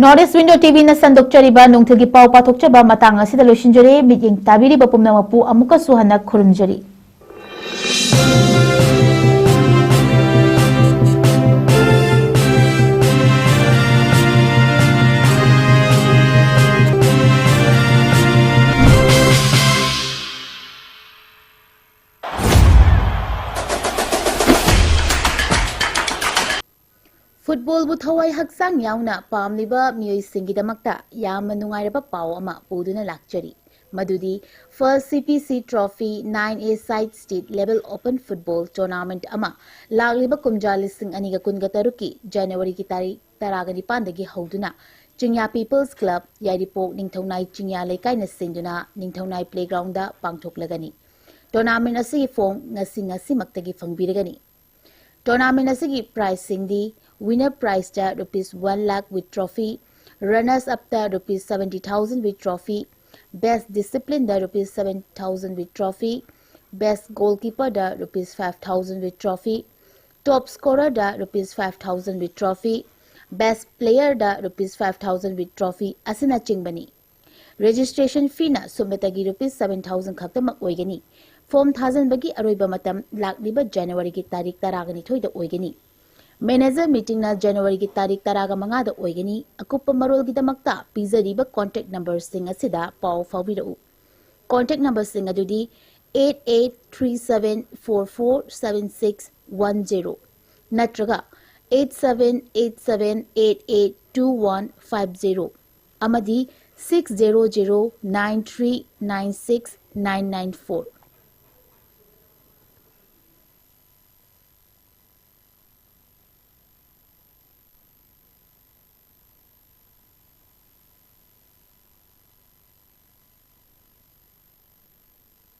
North East Window T V ꯅ ꯁꯟꯗꯣꯛꯆꯔꯤꯕ ꯅꯨꯡꯊꯤꯜꯒꯤ ꯄꯥꯎ ꯄꯥꯊꯣꯛꯆꯕ ꯃꯇꯥꯡ ꯑꯁꯤꯗ ꯂꯣꯏꯁꯤꯟꯖꯔꯦ꯫ ꯃꯤꯠꯌꯦꯡ ꯇꯥꯕꯤꯔꯤꯕ ꯄꯨꯝꯅꯃꯛꯄꯨ ꯑꯃꯨꯛꯀꯁꯨ ꯍꯟꯅ ꯈꯨꯔꯨꯝꯖꯔꯤ꯫ ꯐꯨꯠꯕꯣꯜꯕꯨ ꯊꯋꯥꯏ ꯍꯛꯆꯥꯡ ꯌꯥꯎꯅ ꯄꯥꯝꯂꯤꯕ ꯃꯤꯑꯣꯏꯁꯤꯡꯒꯤꯗꯃꯛꯇ ꯌꯥꯝꯅ ꯅꯨꯡꯉꯥꯏꯔꯕ ꯄꯥꯎ ꯑꯃ ꯄꯨꯗꯨꯅ ꯂꯥꯛꯆꯔꯤ꯫ ꯃꯗꯨꯗꯤ First C P C Trophy nine A side state level open football tournament ꯑꯃ ꯂꯥꯛꯂꯤꯕ ꯀꯨꯝꯖꯥ ꯂꯤꯁꯤꯡ ꯑꯅꯤꯒ ꯀꯨꯟꯒ ꯇꯔꯨꯛꯀꯤ ꯖꯅꯋꯥꯔꯤꯒꯤ ꯇꯥꯔꯤꯛ ꯇꯔꯥꯒ ꯅꯤꯄꯥꯟꯗꯒꯤ ꯍꯧꯗꯨꯅ ꯆꯤꯡꯌꯥ People's Club, ꯌꯥꯏꯔꯤꯄꯣꯛ ꯅꯤꯡꯊꯧꯅꯥꯏ ꯆꯤꯡꯌꯥ ꯂꯩꯀꯥꯏꯅ ꯁꯤꯟꯗꯨꯅ ꯅꯤꯡꯊꯧꯅꯥꯏ Playgroundꯗ ꯄꯥꯡꯊꯣꯛꯂꯒꯅꯤ꯫ Tournament ꯑꯁꯤꯒꯤ form ꯉꯁꯤ ꯉꯁꯤꯃꯛꯇꯒꯤ ꯐꯪꯕꯤꯔꯒꯅꯤ꯫ Tournament ꯑꯁꯤꯒꯤ prizeꯁꯤꯡꯗꯤ: winner prizeꯇ rupees one lakh with trophy, runners upꯇ rupees seventy thousand with trophy, best disciplineꯗ rupees seven thousand with trophy, best goalkeeperꯗ rupees five thousand with trophy, top scorerꯗ rupees five thousand with trophy, best playerꯗ rupees five thousand with trophy ꯑꯁꯤꯅꯆꯤꯡꯕꯅꯤ꯫ Registration feeꯅ ꯁꯨꯞꯅꯇꯒꯤ rupees seven thousand ꯈꯛꯇꯃꯛ ꯑꯣꯏꯒꯅꯤ꯫ Form ꯊꯥꯖꯤꯟꯕꯒꯤ ꯑꯔꯣꯏꯕ ꯃꯇꯝ ꯂꯥꯛꯂꯤꯕ Januaryꯒꯤ ꯇꯥꯔꯤꯛ ꯇꯔꯥꯒ ꯅꯤꯊꯣꯏꯗ ꯑꯣꯏꯒꯅꯤ꯫ Manager meetingꯅ Januaryꯒꯤ ꯇꯥꯔꯤꯛ ꯇꯔꯥꯒ ꯃꯉꯥꯗ ꯑꯣꯏꯒꯅꯤ꯫ ꯑꯀꯨꯞꯄ ꯃꯔꯣꯜꯒꯤꯗꯃꯛꯇ ꯄꯤꯖꯔꯤꯕ contact numberꯁꯤꯡ ꯑꯁꯤꯗ ꯄꯥꯎ ꯐꯥꯎꯕꯤꯔꯛꯎ꯫ Contact numberꯁꯤꯡ ꯑꯗꯨꯗꯤ eight eight three seven four four seven six one zero ꯅꯠꯇ꯭ꯔꯒ eight seven eight seven eight eight two one five zero ꯑꯃꯗꯤ six zero zero nine three nine six nine nine four꯫